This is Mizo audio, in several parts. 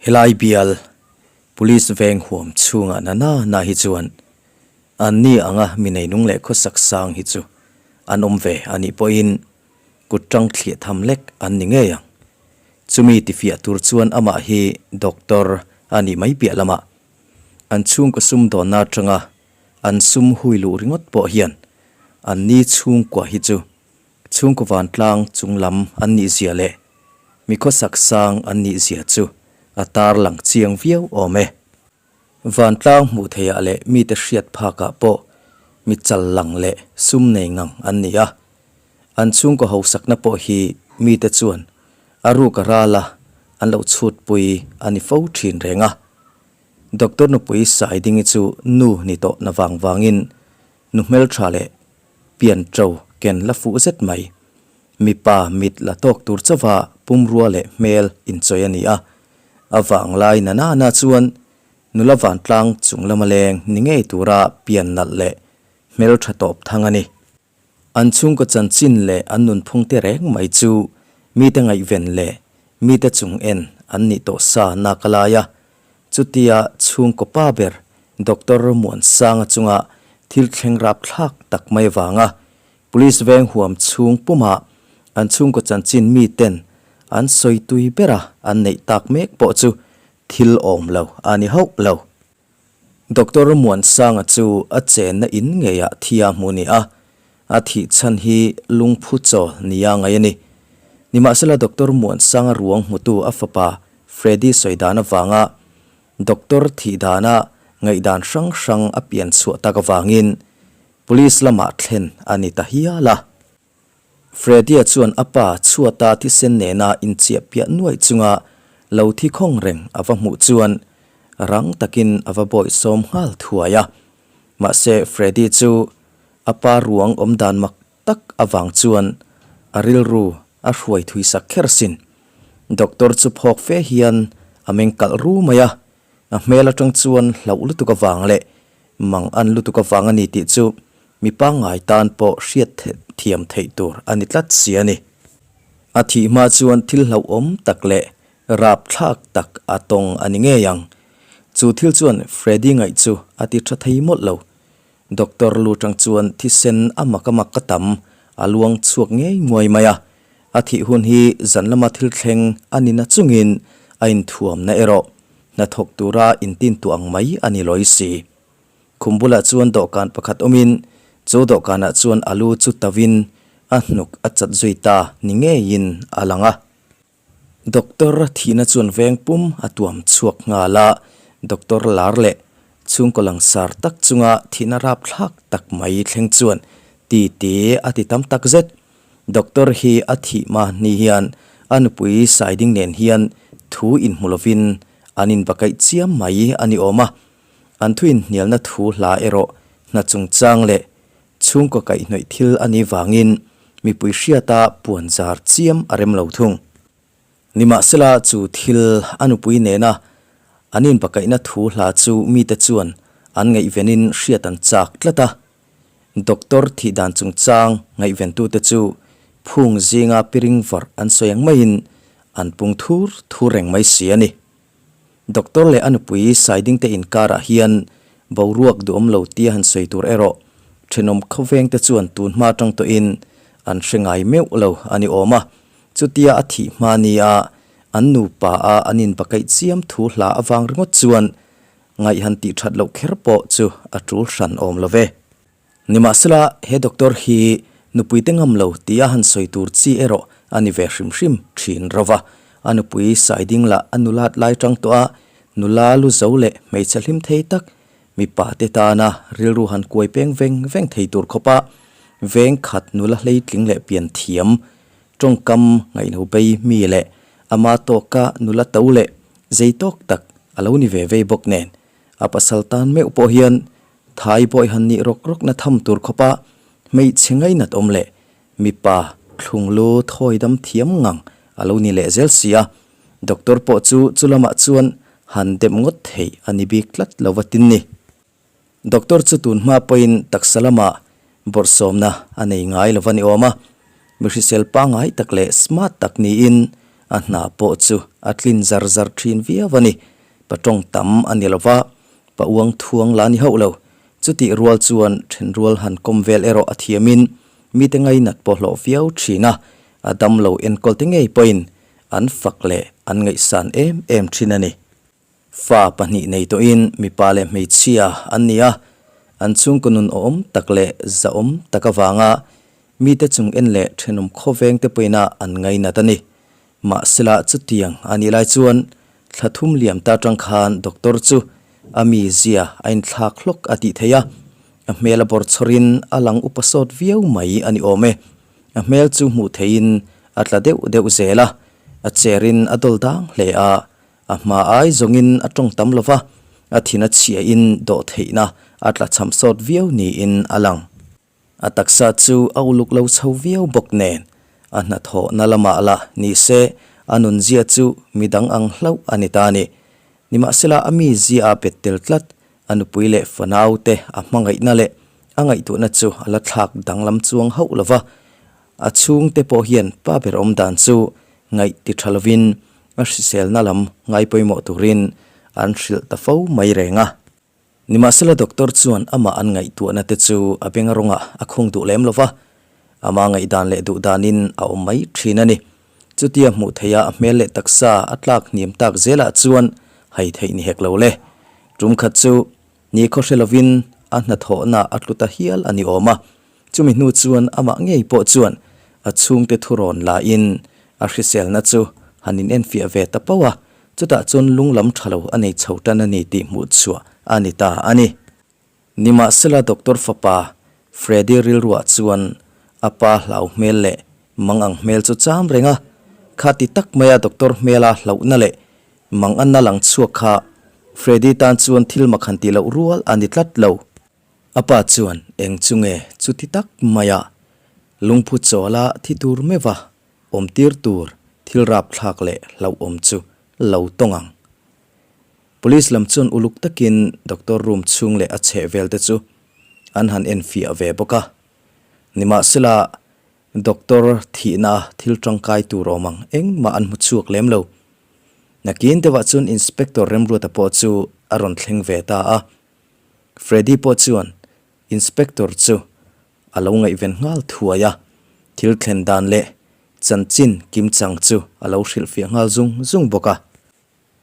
Helai bial Police veng huam chhungah na na na hi chuan an ni anga mi neinung leh khawsak sang hi chu an awm ve a nih pawhin kut tang thliah tham lek an ni ngei ang. Chumi tifiah tur chuan amah hi doctor a nih mai piah lamah an chhungkaw sumdawnna atanga an sum hui luh ringawt pawh hian an ni chhungkua hi chu Chhungkaw vantlang chung lam an nih zia leh mi khawsak sang an nih zia chu a tarlang chiang viau awm e. Vantlang hmuh theiah leh mite hriat phakah pawh mi chal lang leh sum nei ngang an ni a. An chhungkaw hausakna pawh hi mite chuan a ruk a ral a, an lo chhutpui a ni fo thin reng a. Doctor nupui Saidingi chu nu ni tawh na vang vangin nu hmeltha leh pian ṭo ken la fuh zet mai. Mipa mit la tawk tur chauha pumrua leh hmel inchawi a ni a. A vanglai na na na chuan nula vantlang chung lama leng ni ngei tura pian nalh leh hmel ṭha tawp thang a ni. An chhungkaw chanchin leh an nunphung te reng mai chu mite ngaihven leh mite chung en an nih tawh sa nak a lai a. Chutia chhungkaw pa ber Doctor Muansanga chunga thil thleng rap thlak tak mai avanga Police veng huam chhung pumah an chhungkaw chanchin miten an sawi tui bera an neih tak mek pawh chu thil awm lo a ni hauh lo. Doctor Muansanga chu a chenna in ngeiah thia hmu ni a, a thih chhan hi lungphu chaw nia ngaih a ni. Nimahsela Doctor Muansanga ruang hmutu a fapa Freddy sawi dan avanga Doctor thih dana ngaihdan hrang hrang a pian chhuah tak avangin Police lamah thlen a ni ta hial a. Freddy-a chuan a pa chhuata thisen nena inchiah piah nuaih chunga lo thi khawng reng a va hmuh chuan rang takin a va bawihsawm nghal thuai a. Mahse Freddy chu a pa ruang awm dan mak tak avang chuan a rilru a hruai thui sak kher sin. Doctor chu phawk fe hian a meng kalh ru mai a, a hmel atang chuan hlauh lutuk avang leh mang an lutuk avang a ni tih chu mi pangngai tan pawh hriat thiam theih tur a ni tlat si a ni. A thih hma chuan thil hlauhawm tak leh rapthlak tak a tawng a ni ngei ang. Chu thil chuan Freddy ngaih chu a ti tha thei mawlh lo. Doctor lu tang chuan thisen a mak a mak ka tam a luang chhuak ngei nguai mai a. A thih hun hi zan lama thil thleng a ni na chungin a inthuamna erawh hnathawk tura intintuah ang mai a ni lawi si. Khum bulah chuan dawhkan pakhat awmin chu dawhkanah chuan a lu chu tauhin a hnuk a chat zui ta ni ngeiin a lang a. Doctor thihna chuan veng pum a tuam chhuak nghal a, doctor lar leh chhungkaw langsar tak chunga thihna rapthlak tak mai thleng chuan ti ti a ti tam tak zet. Doctor hi a thih mahni hian a nupui Saiding nen hian thu inhmu lovin an inbakaih chiam mai a ni awm a. An thu inhnialna thu hla erawh hna chungchang leh chhungkaw kaihhnawih thil a nih vangin mipui hriata puan zar chiam a rem lo thung. Nimahsela chu thil a nupui nena an inbakaihna thu hla chu mite chuan an ngaihvenin hriat an chak tlat a. Doctor thih dan chungchang ngaihventute chu phung zinga piring vawrh an sawi ang maiin an pung thur thur reng mai si a ni. Doctor leh a nupui Saidingte inkarah hian boruak duhawm lo tia han sawi tur erawh thenawm khawvengte chuan tun hma atang tawhin an hre ngai meuh lo a ni awm a. Chutia a thih hma nia an nupa a an inbakaih chiam thu hla avang ringawt chuan ngaih han tih that loh kher pawh chu a tul hran awm lo ve. Nimahsela, he doctor hi nupuite ngam lo tia han sawi tur chi erawh a ni ve hrim hrim thin ro va. A nupui Saiding lah a nulat lai tang tawh a, nula lu zo leh hmeichhe hlim thei tak, mipa te tana rilru han kuai peng veng veng thei tur khawpa veng khat nula hleitling leh pian thiam, tawngkam ngaihno bei mi leh ama tawka nula to leh zei tawk tak a lo ni ve vei bawk nen. A pasal tan meuh pawh hian Thai bawi han nih rawk rawk na tham tur khawpa hmeichhe ngainat awm leh mipa thlunglu thawi dam thiam ngang a lo ni leh zel si a, doctor pawh chu chu lamah chuan han dep ngawt theih a ni bik tlat lo va tin ni. Doctor chu tun hma pawhin taksa lamah bawrhsawmna a nei ngai lo va ni awm a, mi hrisel pangngai tak leh smart tak niin. A hna pawh chu a tlin zar zar thin viau a ni. Pa tawng tam a ni lo va, pa uang thuang la ni hauh lo. Chutih rual chuan then rual han kawm vel erawh a thiamin mite ngainat pawh hlawh viau thin a, a damlo enkawl te ngei pawhin an fak leh an ngaihsan em em thin a ni. Fa pahnih nei tawhin mipa leh hmeichhia an ni a, an chhungkaw nun awm tak leh zahawm tak avanga mite chung en leh thenawm khawveng te pawhin a an ngainat a ni. Mahsela chutiang a nih lai chuan thla thum liam ta tang khan doctor chu a mizia a inthlak hlawk a tih theih a, a hmel a bawrchhawrin a lang upa sawt viau mai a ni awm e. A hmel chu hmuh theihin a tla deuh deuh zel a, a cherin a dawl dang hle a, A hma ai zawngin a tawng tam lova, a thin a chhiahin dawh theihna a tla cham sawt viau niin a lang. A taksa chu a uluk lo chho viau bawk nen, a hnathawhna lamah lah ni se a nunzia chu midang ang hlauh a ni ta a ni. Nimahsela a mizia a bet tel tlat, a nupui leh fanaute a hmangaihna leh a ngaihtuahna chu a la thlak danglam chuang hauh lova, A chhungte pawh hian pa ber awm dan chu ngaih ti tha lovin a hriselna lam ngai pawimawh turin an hrilh ta fo mai reng a. Nimahsela doctor chuan amah an ngaihtuahna te chu a beng rawngah a khung duh lem lova, ama ngaihdan leh duh danin a awm mai thin a ni. Chutia hmuh theiha a hmel leh taksa a tlak hniam tak zelah chuan hai theih ni hek lo le. Tum khat chu ni khaw hre lovin a hnathawhna a tlu ta hial a ni awm a. Chumi hnu chuan amah ngei pawh chuan a chhungte thurawn lahin a hriselna chu han inenfiah ve ta pauh a, chutah chuan lung lam tha lo a nei chho tan a ni tih hmuh chhuah a ni ta a ni. Nimahsela Doctor fapa Freddy rilruah chuan a pa hlau hmel leh mang ang hmel chu cham reng a, khati tak maia Doctor hmela hlauhna leh mang anna lang chhuak kha Freddy tan chuan thil mak han tih loh rual a ni tlat lo. A pa chuan eng chu nge chuti tak maia lungphu chawla thi tur meuha awm tir tur thil rapthlak leh hlauhawm chu lo tawng ang. Police lam chuan uluk takin doctor room chhung leh a chheh vel te chu an han enfiah ve bawk a. Nimahsela doctor thihna thil tangkai tur awm ang engmah an hmu chhuak lem lo. Nakin deuhah chuan Inspector Remruata pawh chu a rawn thleng ve ta a. Freddy pawh chuan Inspector chu a lo ngaihven nghal thuai a, thil thlen dan leh chanchin kimchang chu a lo hrilhfiah nghal zung zung bawk a.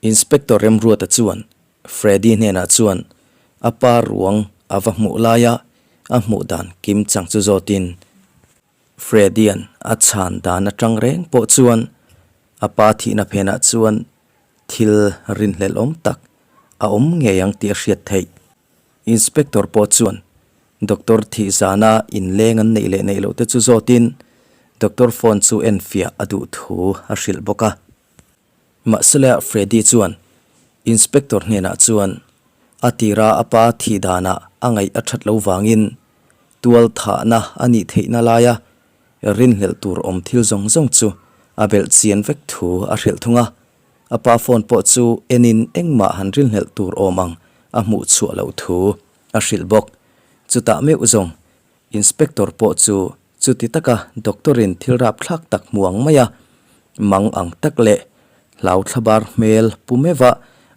Inspector Remruata chuan Freddy hnenah chuan a pa ruang a va hmuh laia a hmuh dan kimchang chu zawtin, Freddy-a'n a chhan dan atang reng pawh chuan a pa thihna phenah chuan Thil rinhlelh awm tak a awm ngei ang tih a hriat theih. Inspector pawh chuan doctor thih zana inleng an neih leh neih loh te chu zawtin doctor phone chu enfiah a duh thu a hrilh bawk a. Mahsela Freddy chuan inspector hnenah chuan a tira a pa thih danah a ngaih a that lo vangin tual thahna a nih theihna laia Rinhlelh tur awm thil zawng zawng chu a belh chian vek thu a hrilh thung a, a pa phone pawh chu enin engmah han rinhlelh tur awm ang a hmuh chhuah loh thu a hrilh bawk. Chutah meuh zawng Inspector pawh chu chuti taka doctor in thil rapthlak tak hmu ang mai a, mang ang tak leh hlau thlabar hmel pu meuh a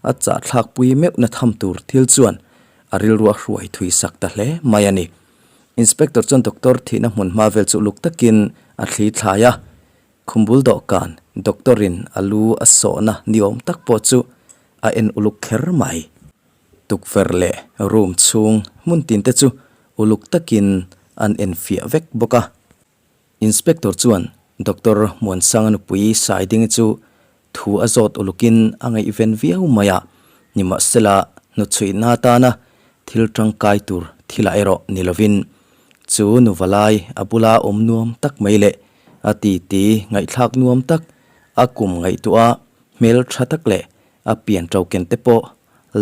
a chahthlak pui meuhna tham tur thil chuan a rilru a hruai thui sak ta hle mai a ni. Inspector chuan doctor thihna hmun hma vel chu uluk takin a thli thlai a, khumbul dawhkan doctor in a lu a sawhna ni awm tak pawh chu a en uluk kher mai. Tukverh leh room chhung hmun tin te chu uluk takin an en fiah vek bawk a. Inspector chuan Doctor Muansanga nupui Saidingi chu thu a zawt ulukin a ngaihven viau mai a, nimahsela hnuchhuihna atana thil tangkai tur thilah erawh ni lovin chu nuvalai a bula awm nuam tak mai leh a titi ngaihthlak nuam tak, a kum ngaihtuah a hmel tha tak leh a pian to ken te pawh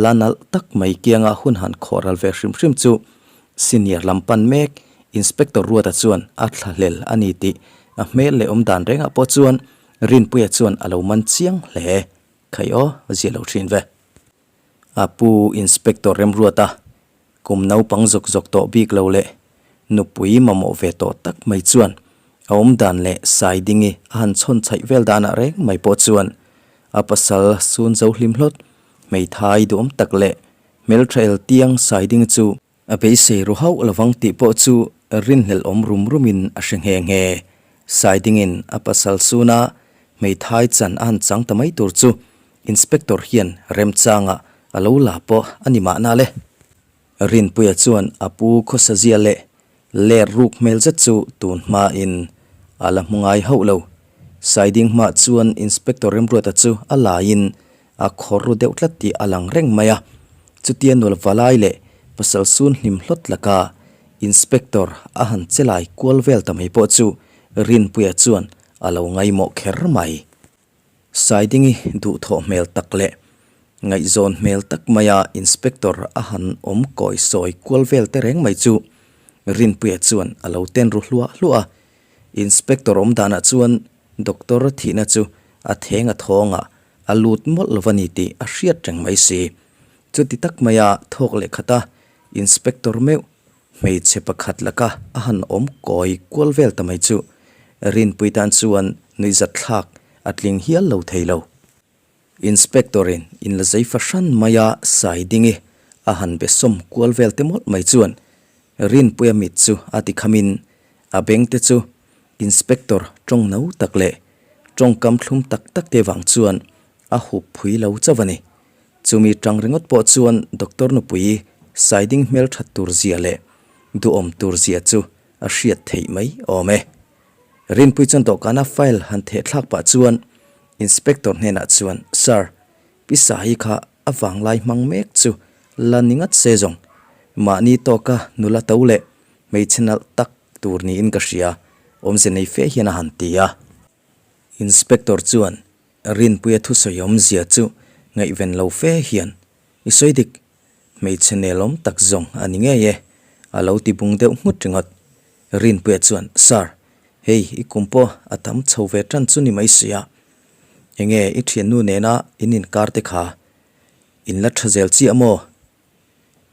la nalh tak mai kianga hun han khawh ral ve hrim hrim chu senior lam pan mek Inspector Ruata chuan a thlahlel a ni tih a hmel leh awm dan rengah pawh chuan Rinpuia chuan a lo man chiang hle. Khai aw, zia lo thin ve. A pu Inspector Remruata kum naupang zawk zawk tawh bik lo leh nupui mamawh ve tawh tak mai chuan. A awm dan leh Saidingi a han chhawn chhaih vel danah reng mai pawh chuan a pasal sun zo hlim hlawt, hmeithai duhawm tak leh hmeltha el tiang Saidingi chu a beisei ru hauh lovang tih pawh chu rinhlelh awm rum rumin a hre nghe nghe. Saidingin a pasal suna hmeithai chan a han chang ta mai tur chu Inspector hian remchangah a lo la pawh a ni mahna le. Rinpuia chuan a pu khawsazia leh ler ruk hmel zet chu tun hmain a la hmu ngai hauh lo. Saiding hmah chuan Inspector Remruata chu a laiin a khawr ru deuh tlat tih a lang reng mai a. Chutia nula valai leh pasal sun hlim hlawt laka Inspector a han che lai kual vel ta mai pawh chu Rinpuia chuan a lo ngaimawh kher mai. Saidingi duhthawh hmel tak leh ngaihzawn hmel tak maia Inspector a han awm kawi sawi kual vel te reng mai chu Rinpuia chuan a lo ten ru hluah hluah a. Inspector awm danah chuan Doctor thihna chu a theng a thawngah a lut mawlh lo a ni tih a hriat reng mai si. Chuti tak maia thawk leh khata Inspector meuh Hmeichhe pakhat laka a han awm kawi kual vel ta mai chu Rinpui tan chuan nuihzat thlak a tling hial lo thei lo. Inspector-in inla zei fahran maia Saidingi a han be sawm kual vel te mawlh mai chuan Rinpuia mit chu a ti khamin a beng te chu Inspector tawng no tak leh tawngkam thlum tak tak te vang chuan a hup phui lo chauh a ni. Chumi tang ringawt pawh chuan Doctor nupui Saiding hmel that tur zia leh duhawm tur zia chu a hriat theih mai awm e. Rinpui chuan dawhkana file han theh thlak pah chuan Inspector hnenah chuan, Sir, Pi Sahi kha a vanglai hmang mek chu la ni ngat se zawng. Mahni tawka nula to leh hmeichhe nalh tak tur niin ka hria, awmze nei fe hian a han ti a. Inspector chuan Rinpuia thusawi awmzia chu ngaihven lo fe hian, I sawi dik, hmeichhe nelawm tak zawng a ni ngei e, a lo ti bung deuh nghut ringawt. Rinpuia chuan, Sir, hei i kum pawh a tam chho ve tan chu ni mai sia. Enge i thiannu nena in inkar te kha in la tha zel chiah maw?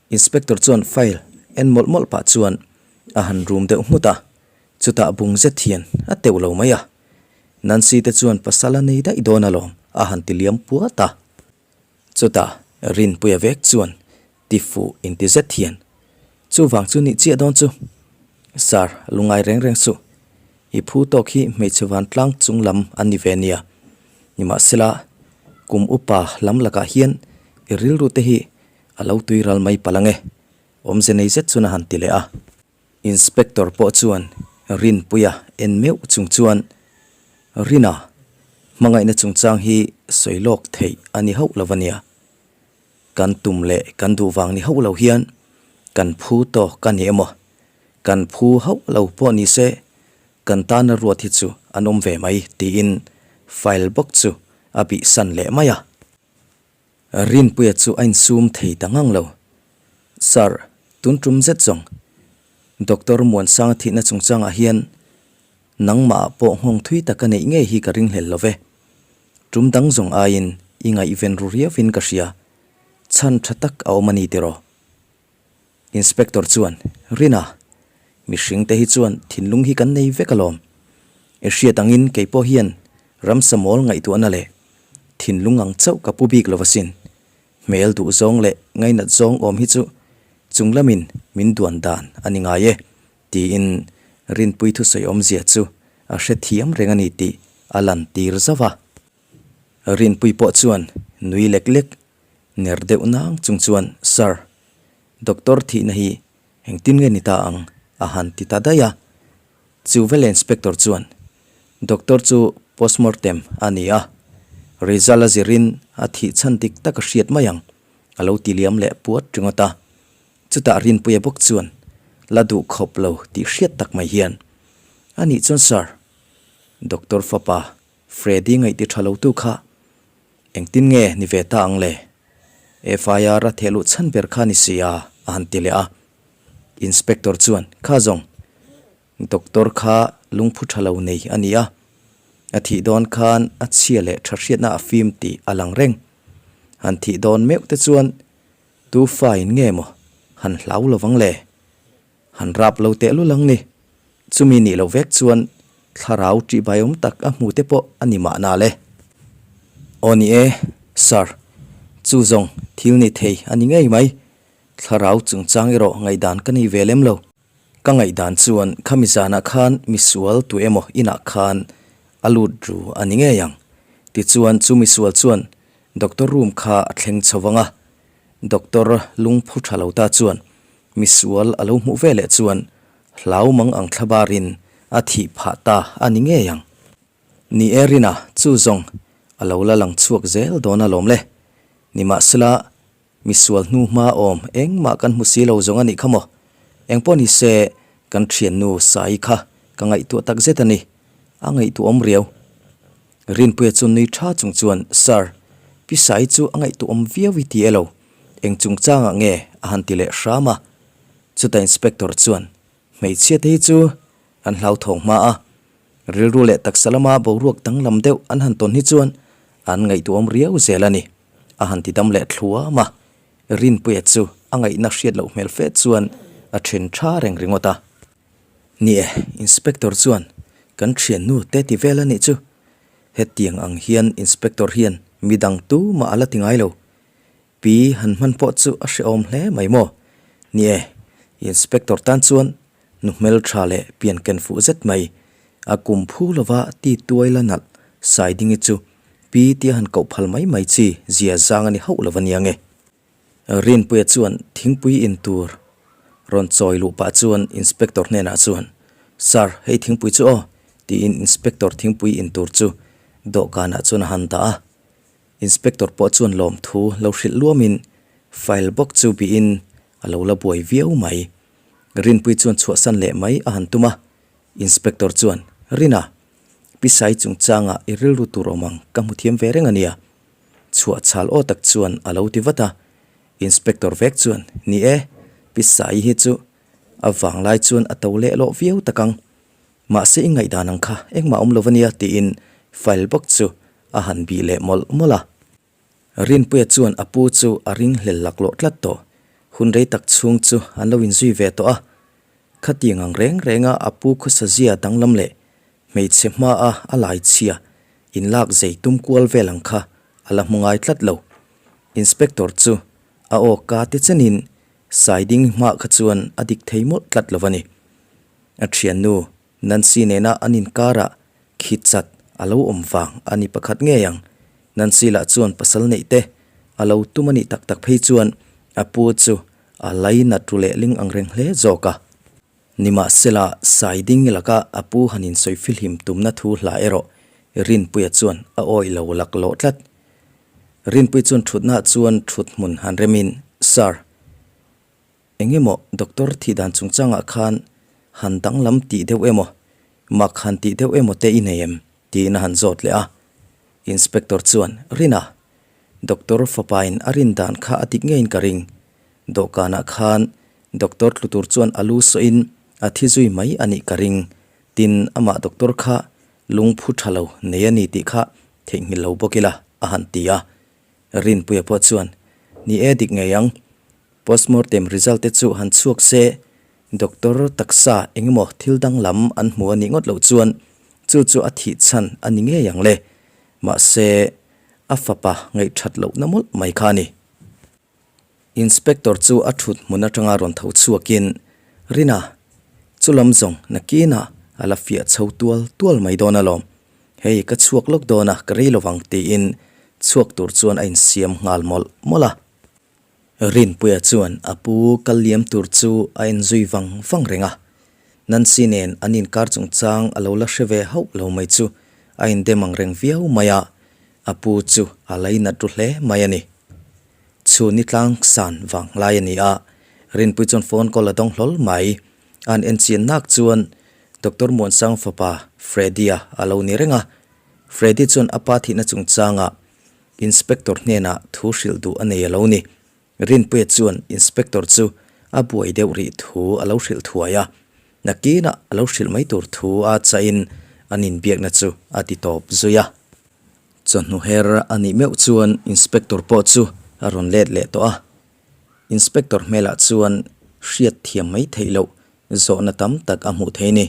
Inspector chuan file en mawlh mawlh pah chuan a han rum deuh nghut a, chutah bung zet hian a teuh lo mai a. Nancy te chuan pasal a nei daih dawn alawm a han ti liam puat a. Chutah Rinpuia vek chuan ti fuh inti zet hian, Chuvang chu nih chiah dawn chu. Sir, lungai reng reng suh. I phu tawk hi hmeichhe vantlang chung lam an ni ve nia. Nimahsela, kum upa lam lakah hian i rilru te hi a lo tui ral mai palh ang e, awmze nei zet chuan a han ti leh a. Inspector pawh chuan Rinpuia en meuh chung chuan, Rina, hmangaihna chungchang hi sawi lawk theih a ni hauh lo a nia. Kan tum leh kan duh vang ni hauh lo hian kan phu tawk a ni emaw, kan phu hauh lo pawh ni se, kan tana ruat hi chu an awm ve mai tiin file bawk chu a bihsan leh mai a. Rinpuia chu a insum thei ta ngang lo. Sir, tun tum zet zawng Doctor Muansanga thihna chungchangah hian nangmah ah pawh nghawng thui tak a neih ngei hi ka ringhlel lo ve. Tum dang zawng aiin i ngaihven ru riauin ka hria. Chhan tha tak a awm a ni tiraw? Inspector chuan, Rina, mihring te hi chuan thinlung hi kan nei vek alawm. I hriat angin kei pawh hian ramsa mawl ngaihtuahna leh thinlung ang chauh ka pu bik lo asin. Hmel duh zawng leh ngainat zawng awm hi chu chung lamin min duan dan a ni ngai e, tiin Rinpui thusawi awmzia chu a hrethiam reng a ni tih a lantir zauh a. Rinpui pawh chuan nui lek lek Ner deuh nang chung chuan, Sir, doctor thihna hi engtin nge ni ta ang? a han ti ta daih a. Chu vele inspector chuan, Doctor chu postmortem a ni a, result a zirin a thih chhan dik tak a hriat mai ang, a lo ti liam leh puat ringawt a. Chutah Rinpuia bawk chuan la duh khawp lo tih hriat tak mai hian, A nih chuan Sir, doctor fapa Freddy ngaihti tha lo tu kha Engtin nge ni ve ta ang le? FIR a thehluh chhan ber kha ni si a, a han ti leh a. Inspector chuan, Kha zawng, doctor kha lungphu tha lo nei a ni a. A thih dawn khan a chhia leh tha hriatna a fim tih a lang reng. Han thih dawn meuh te chuan tu fa in nge maw han hlau lovang le? Han rap lo teh lul ang ni. Chumi nih loh vek chuan. Thlarau ṭihbaiawm tak a hmu te pawh a ni mahna le. Aw ni e, Sir. Chu zawng thil ni thei a ni ngei mai. Thlarau chungchang erawh ngaihdan ka nei ve lem lo. Ka ngaihdan chuan khami zanah khan misual tu emaw inah khan a lut ru a ni ngei ang. Tichuan chu misual chuan doctor room kha a thleng chho vang a. Doctor lungphu tha lo ta chuan misual a lo hmuh ve leh chuan hlau mang ang thlabarin a thih phah ta a ni ngei ang. Ni e Rina, chu zawng a lo la lang chhuak zel dawn alawm le. Nimahsela Misual hnu hma awm engmah kan hmu si lo zawng a nih kha maw? Engpawh ni se, kan thiannu Sai kha ka ngaihtuah tak zet a ni. A ngaihtuah awm riau. Rinpuia chu nui tha chung chuan, Sir, Pi Sai chu a ngaihtuah awm viau i ti e lo. Eng chungchangah nge a han ti leh hram a. Chutah Inspector chuan, Hmeichhia te hi chu an hlauthawng hma a. Rilru leh taksa lama boruak danglam deuh an han tawn hi chuan an ngaihtuah awm riau zel a ni. A han ti dam leh thluam a, Rinpuia chu a ngaihna hriat loh hmel fe chuan a then tha reng ringawt a. Ni e, Inspector chuan kan thiannu te ti vel a nih chu. Hetiang ang hian Inspector hian midang tumah a la ti ngai lo. Pi han hman pawh chu a hrehawm hle mai maw? Ni e, Inspector tan chuan nu hmeltha leh pian ken fuh zet mai, a kum phu lova ti tuai la nalh Saidingi chu pi tia han koh phal mai mai chi zia zang a ni hauh lo ania nge. Rinpuia chuan thingpui in tur rawn chawi luh pah chuan Inspector hnenah chuan, Sir, hei thingpui chu aw, tiin Inspector thingpui in tur chu dawhkanah chuan a han dah a. Inspector pawh chuan lawmthu lo hrilh luamin file bawk chu bihin a lo la buai viau mai. Rinpui chuan chhuahsan leh mai a han tum a, Inspector chuan, Rina, Pi Sai chungchangah i rilru tur awm ang ka hmu thiam ve reng a nia. Chhuah chhal aw tak chuan a lo ti vat a. Inspector vek chuan, Ni e, Pi Sai hi chu a vanglai chuan a to leh lawh viau tak ang. Mahse i ngaihdan ang kha engmah awm lo a nia tiin file bawk chu a han bih leh mawlh mawlh a. Rinpuia chuan a pu chu a ring hlel laklawh tlat tawh. Hun rei tak chhung chu an lo inzui ve tawh a. Khatiang ang reng renga a pu khawsazia danglam leh hmeichhe hmaa a lai chhia inlak zei tum kual vel ang kha a la hmu ngai tlat lo. Inspector chu a aw ka te chenin Saiding hmah kha chuan a dik thei mawlh tlat lo a ni. A thiannu Nancy nena an inkarah khi chat a lo awm vang a ni pakhat ngei ang. Nancy lah chuan pasal neih te a lo tum a nih tak tak phei chuan a pu chu a lainat ru leh ling ang reng hle zawk a. Nimahsela, Saiding laka a pu han insawi filhim tumna thu hla erawh Rinpuia chuan a awih lo laklawh tlat. Rinpui chuan thutnaah chuan thut hmun han remin, Sir, Eng emaw doctor thih dan chungchangah khan han danglam tih deuh emaw, mak han tih deuh emaw te i nei em? tiin a han zawt leh a. Inspector chuan, Rina, doctor fapain a rin dan kha a dik ngeiin ka ring. Dawhkanah khan doctor tlu tur chuan a lu sawhin a thi zui mai a nih ka ring. Tin, amah doctor kha lungphu tha lo nei a ni tih kha theihnghilh lo bawk ila, a han ti a. Rinpuia pawh chuan, Ni e dik ngei ang. Postmortem result te chu han chhuak se, doctor taksa engemaw thil danglam an hmu a nih ngawt loh chuan chu chu a thih chhan a ni ngei ang le. Mahse, a fapa ngaihthat lohna mawlh mai kha a ni. Inspector chu a thut hmun atanga rawn tho chhuakin, Rina, chu lam zawng nakinah a la fiah chho tual tual mai dawn alawm. Hei, ka chhuak lawk dawn a, ka rei lovang tiin chhuak tur chuan a insiam nghal mawlh mawlh a. Rinpuia chuan a pu kal liam tur chu a enzui vang vang reng a. Nancy nen an inkar chungchang a lo la hre ve hauh lo mai chu a indem ang reng viau mai a, a pu chu a lainat ru hle mai a ni. Chhun i tlang san vang lai a ni a, Rinpui chuan phone call a dawng hlawl mai. An enchian nak chuan Doctor Muansang fapa Freddy-a a lo ni reng a. Freddy chuan a pa thihna chungchangah Inspector hnenah thu hrilh duh a nei a lo ni. Rinpuia chuan Inspector chu a buai deuh rih thu a lo hrilh thuai a, nakinah a lo hrilh mai tur thu a chahin an inbiakna chu a ti tawp zui a. Chawhnu her a nih meuh chuan Inspector pawh chu a rawn let leh tawh a. Inspector hmelah chuan hriat thiam mai theih loh zawhna tam tak a hmuh thei ni.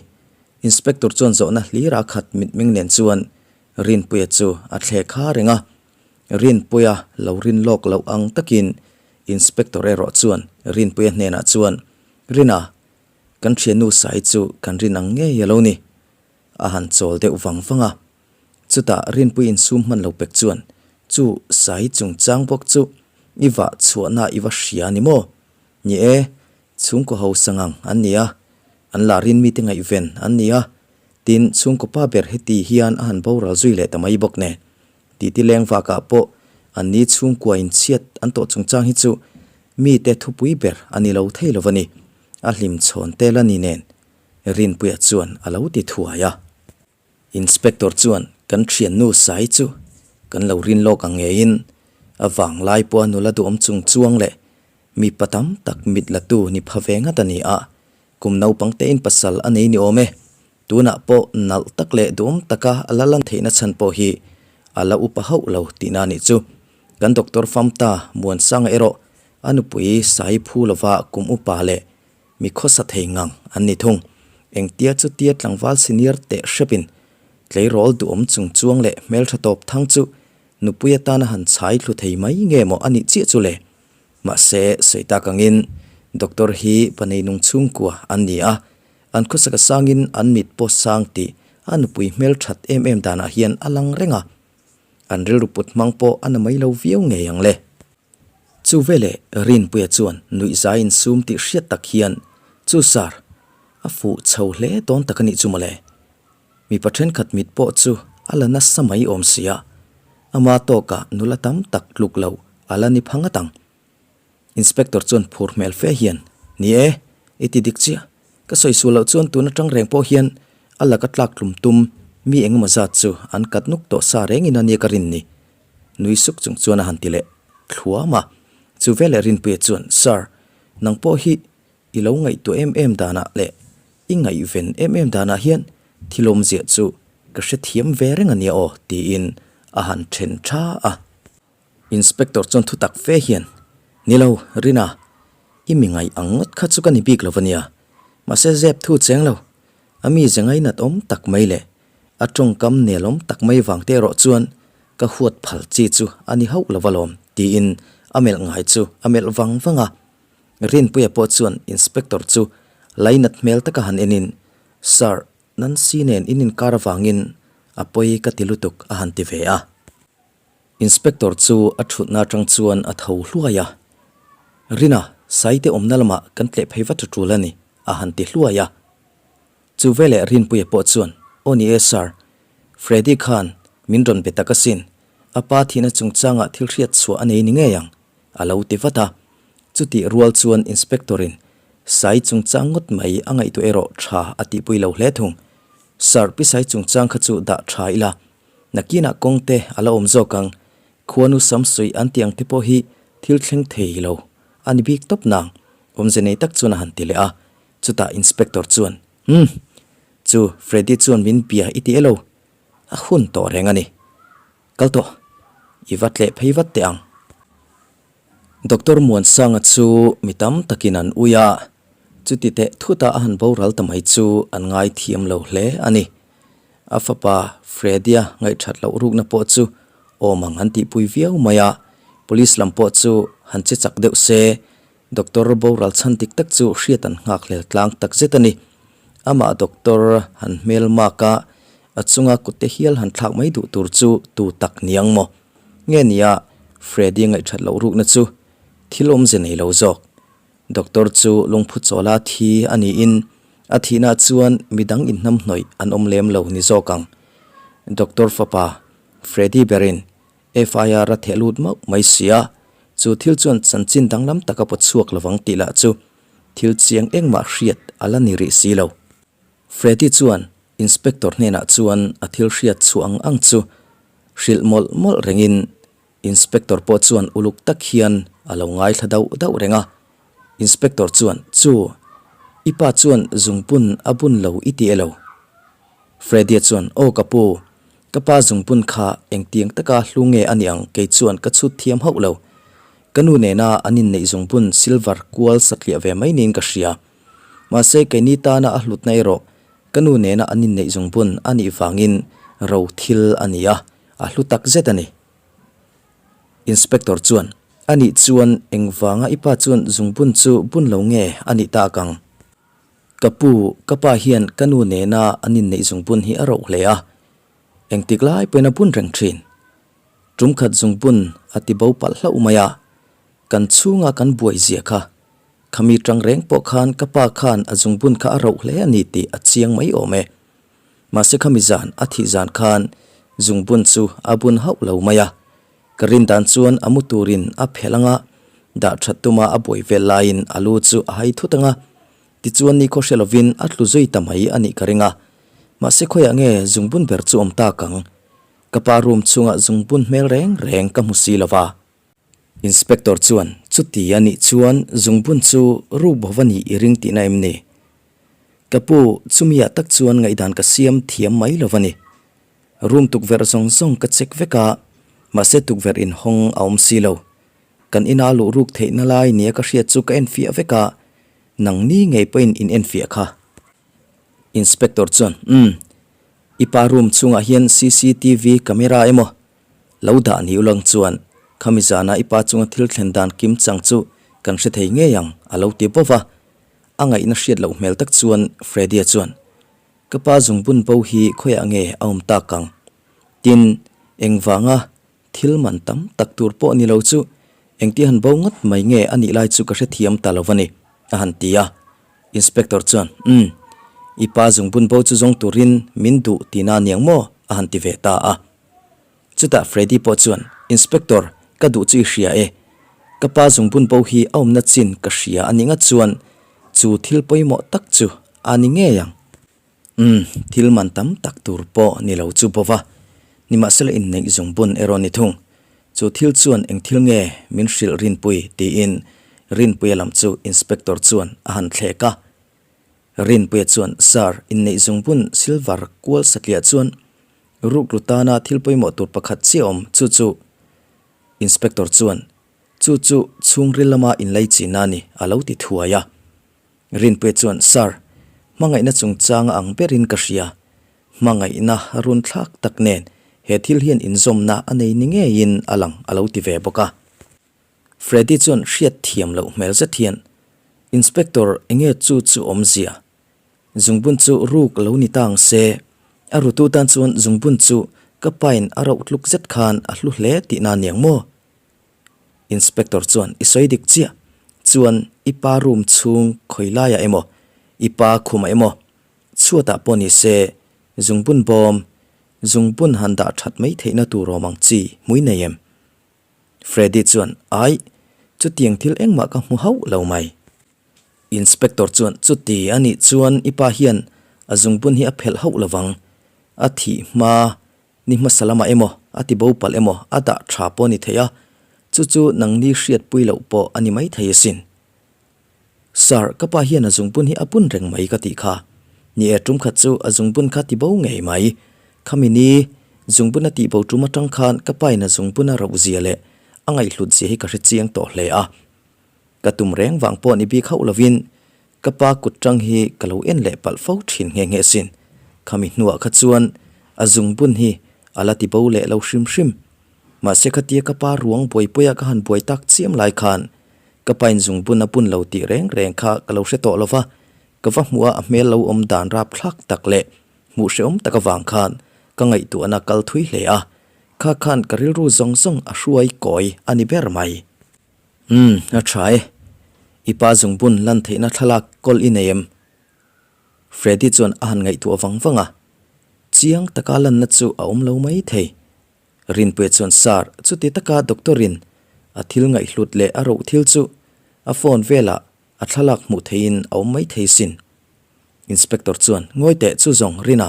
Inspector chuan zawhna hlir a khat mitmeng nen chuan Rinpuia chu a thlek ha reng a. Rinpuia lo rin lawk loh ang takin Inspector erawh chuan Rinpuia hnenah chuan, Rina, kan thiannu Sai chu kan rin ang ngei a lo ni. A han chawl deuh vang vang a. Chutah Rinpui insum hman lo pek chuan, Chu Sai chungchang bawk chu i vah chhuahna i va hria a ni maw? Ni e, chhungkaw hausa ngang an ni a, an la rin mite ngaihven an ni a, tin chhungkaw pa ber heti hian a han boral zui leh ta mai bawk nen. Titi leng vakah pawh an ni chhungkua inchhiat an tawh chungchang hi chu mite thupui ber a ni lo thei lo va ni, a hlimchhawn tel a ni nen Rinpuia chuan a lo ti thuai a. Inspector chuan kan thiannu Sai chu kan lo rin lawk ang ngeiin a vanglai pawha nula duhawm chung chuang leh mipa tam tak mit la tu ni pha ve ngat a ni a, kum naupang tein pasal a nei ni awm e. Tunah pawh nalh tak leh duhawm taka a la lan theihna chhan pawh hi a la upa hauh lo tihna a nih chu. Kan doctor Famta Muansanga erawh a nupui Sai phu lova kum upa leh Mi khawsa thei ngang an ni thung. Engtia chutia tlangval senior teh hrepin tleirawl duhawm chung chuang leh hmeltha tawp thang chu nupui atana han chhai thlu thei mai nge maw a nih chiah chu le. Mahse, sawi tak angin doctor hi panei nung chhungkua an ni a, an khawsaka sangin an mit pawh sang tih a nupui hmelthat em em danah hian a lang reng a. An rilru put hmang pawh a na mai lo viau ngei ang le. Chu veleh Rinpuia chuan nuihzai insum tih hriat tak hian, Chu sir, a fuh chho hle dawn tak a nih chu mawle. Mipa thenkhat mit pawh chu a la nasa mai awm si a, ama tawkah nula tam tak tluk lo a la ni pha ngat ang. Inspector chuan phur hmel fe hian, Ni e, i ti dik chiah. Ka sawi sual loh chuan tun atang reng pawh hian a laka tlak tlum tum mi engemaw zat chu an kat nuk tawh sa rengin a nia ka rin ni. Nui suk chung chuan a han ti leh thluam a. Chu veleh Rinpuia chuan, Sir, nang pawh hi i lo ngaihtuah em em danah leh i ngaihven em em danah hian thil awmziah chu ka hrethiam ve reng a nia aw, tiin a han then tha a. Inspector chuan thutak fe hian, Ni lo, Rina, i mi ngaih ang ngawt kha chu ka ni bik lo va nia. Mahse zep thu cheng lo, a mi ze ngainat awm tak mai leh A tawngkam nelawm tak mai vang te erawh chuan ka huat phal chi chu a ni hauh lo alawm tiin a melh ngai chu a melh vang vang a. Rinpuia pawh chuan Inspector chu lainat hmel taka han enin, Sir, Nancy nen in inkar avangin a pawi ka ti lutuk a han ti ve a. Inspector chu a thutna atang chuan a tho hluai a, Rina, Saite awmna lamah kan tleh phei vat tul a ni a han ti hluai a. Chu veleh Rinpuia pawh chuan, Aw ni e Sir, Freddy khan min rawn be tak asin, a pa thihna chungchangah thil hriat chhuah a nei ni ngei ang, a lo ti vat a. Chutih rual chuan Inspector-in Sai chungchang ngawt mai a ngaihtuah erawh tha a tihpui lo hle thung. Sir, pi Sai chungchang kha chu dah tha ila, nakinah kawng te a la awm zawk ang, khuanu samsuih an tih ang te pawh hi thil thleng thei lo a ni bik tawp nang, awmze nei tak chuan a han ti leh a. Chutah Inspector chuan, Umm, chu Freddy chuan min bia i ti elo? A hun tawh reng a ni. Kal tawh, i va tleh phei vat teh ang. Doctor Muansanga chu mi tam takin an ui a, chuti teh thuta a han boral ta mai chu an ngaithiam lo hle a ni. A fapa Freddy-a ngaihthat loh rukna pawh chu awm ang an tihpui viau mai a, Police lam pawh chu han che chak deuh se, Doctor boral chhan dik tak chu hriat an nghak hlel tlang tak zet a ni. Amah doctor han hmel mak a, a chunga kutte hial han thlak mai duh tur chu tu tak ni ang maw? Nge nia Freddy ngaihthat loh rukna chu thil awmze nei lo zawk. Doctor chu lungphu chawla thi a niin a thihna chuan midang inhnamhnawih an awm lem lo ni zawk ang. Doctor fapa Freddy berin FIR a theh lut mauh mai si a, chu thil chuan chanchin danglam tak a pawt chhuak lovang tih lah chu thil chiang engmah hriat a la ni rih si lo. Freddy chuan Inspector hnenah chuan a thil hriat chhuah ang ang chu hrilh mawlh mawlh rengin Inspector pawh chuan uluk tak hian a lo ngaithla dauh dauh reng a. Inspector chuan, Chu, i pa chuan zungpun a bun lo i ti elo? Freddy-a chuan, Aw ka pu, ka pa zungpun kha engtiang taka hlu nge a ni ang kei chuan ka chhut thiam hauh lo. Ka nu nena an inneih zungpun silver kual satliah ve mai niin ka hria. Mahse keini tana a hlutna erawh Ka nu nena an inneih zungbun a nih vangin ro thil a ni a, a hlu tak zet a ni. Inspector chuan, A nih chuan engvanga i pa chuan zungbun chu bun lo nge a nih tak ang? Ka pu, ka pa hian ka nu nena an inneih zungbun hi a roh hle a, engtik lai pawhin a bun reng thin. Tum khat zungbun a ti bo palh hlauh mai a, kan chhunga kan buai zia kha. Khami tang reng pawh khan ka pa khan a zungbun kha a roh hle a ni tih a chiang mai awm e. Mahse khami zan a thih zan khan zungbun chu a bun hauh lo mai a. Ka rin dan chuan a mu turin a phelh anga dah that tuma a buai vel laiin a lu chu a hai thut anga tichuan nikhaw hre lovin a tlu zui ta mai a nih ka ring a. Mahse khawiah nge zungbun ber chu awm tak ang? Ka pa room chhungah zungbun hmel reng reng ka hmu si lova. Inspector chuan, Chuti a nih chuan zungbun chu ruk bo va nih i ring tihna em ni? Ka pu, chumi ah tak chuan ngaihdan ka siam thiam mai lo va ni. Room tukverh zawng zawng ka check vek a, mahse tukverh inhawng a awm si lo. Kan ina luh ruk theihna lai nia ka hriat chu ka enfiah vek a, nangni ngei pawhin in enfiah kha. Inspector chuan, Umm, i pa room chhungah hian cctv camera emaw? Lo dah ni ulang chuan khami zana i pa chunga thil thlen dan kim chang chu kan hre thei ngei ang a lo ti bawk a. A ngaihna hriat loh hmel tak chuan Freddy-a chuan, Ka pa zungbun bo hi khawiah nge a awm tak ang? Tin, engvanga thil man tam tak tur pawh ni lo chu engtia han bo ngawt mai nge a nih lai chu ka hrethiam ta lo va ni, a han ti a. Inspector chuan, Umm, i pa zungbun bo chu zawng turin min duh tihna aniang maw? a han ti ve ta a. Chutah Freddy pawh chuan, Inspector, ka duh chu i hria e. Ka pa zungbun bo hi a awmna chin ka hria a nih ngat chuan chu thil pawimawh tak chu a ni ngei ang. Umm, thil man tam tak tur pawh ni lo chu bo va, nimahsela inneih zungbun erawh ni thung. Chu thil chuan eng thil nge min hrilh Rinpui? tiin Rinpuia lam chu Inspector chuan a han thlek a. Rinpuia chuan, Sir, inneih zungbun silver kual satliah chuan Rukru tana thil pawimawh tur pakhat chiah awm chu chu Inspector chuan chu chu chhungril lama inlei chin a ni a lo ti thuai a. Rinpuia chuan Sir, hmangaihna chungchanga ang berin ka hria. Hmangaihna runthlak tak nen he thil hian inzawmna a nei ni ngeiin a lang a lo ti ve bawk a. Freddy chuan hriat thiam loh hmel zet hian Inspector enge chu chu awmzia? Zungbun chu ruk lo ni ta ang se, a rutu tan chuan zungbun chu ka pain a rauh tluk zet khan a hlu hle tihna aniang maw? Inspector chuan i sawi dik chiah chuan i pa room chhung khawi laiah emaw, i pa khumah emaw, chhuatah pawh ni se zungbun bawm, zungbun han dah that mai theihna tur awm ang chi hmui nei em? Freddy chuan Aih, chutiang thil engmah ka hmu hauh lo mai. Inspector chuan chuti a nih chuan i pa hian a zungbun hi a phelh hauh lovang, a thih hma ni hmasa lamah emaw a ti bo palh emaw a dah tha pawh a ni thei a, chu chu nangni hriatpui loh pawh a ni maithei asin. Sir, ka pa hian a zungbun hi a bun reng mai ka tih kha. Ni e, tum khat chu a zungbun kha ti bo ngei mai. Khami ni zungbun a tih bo tum atang khan ka pa in a zungbun a rauh zia leh a ngaihhlut zia hi ka hre chiang tawh hle a. Ka tum reng vang pawh ni bik hauh lovin ka pa kut tang hi ka lo en leh palh fo thin nghe nghe sin. Khami hnuah kha chuan a zungbun hi a la ti bo leh lo hrim hrim. Mahse khatia ka pa ruang buaipuia ka han buai tak chiam lai khan ka pain zungbun a bun lo tih reng reng kha ka lo hre tawh lo va, ka va hmuh a a hmel lo awm dan rapthlak tak leh hmuh hrehawm tak avang khan ka ngaihtuahna kal thui hle a, kha khan ka rilru zawng zawng a hruai kawi a ni ber mai. Umm, a tha e. I pa zungbun lan theihna thlalak kawl i nei em? Freddy chuan a han ngaihtuah vang vang a. Chiang taka lanna chu a awm lo mai thei. Rinpuia chuan Sir, chuti taka doctor in a thil ngaihhlut leh a roh thil chu a phone velah a thlalak hmuh theihin a awm mai thei sin. Inspector chuan Ngawi teh chu zawng Rina,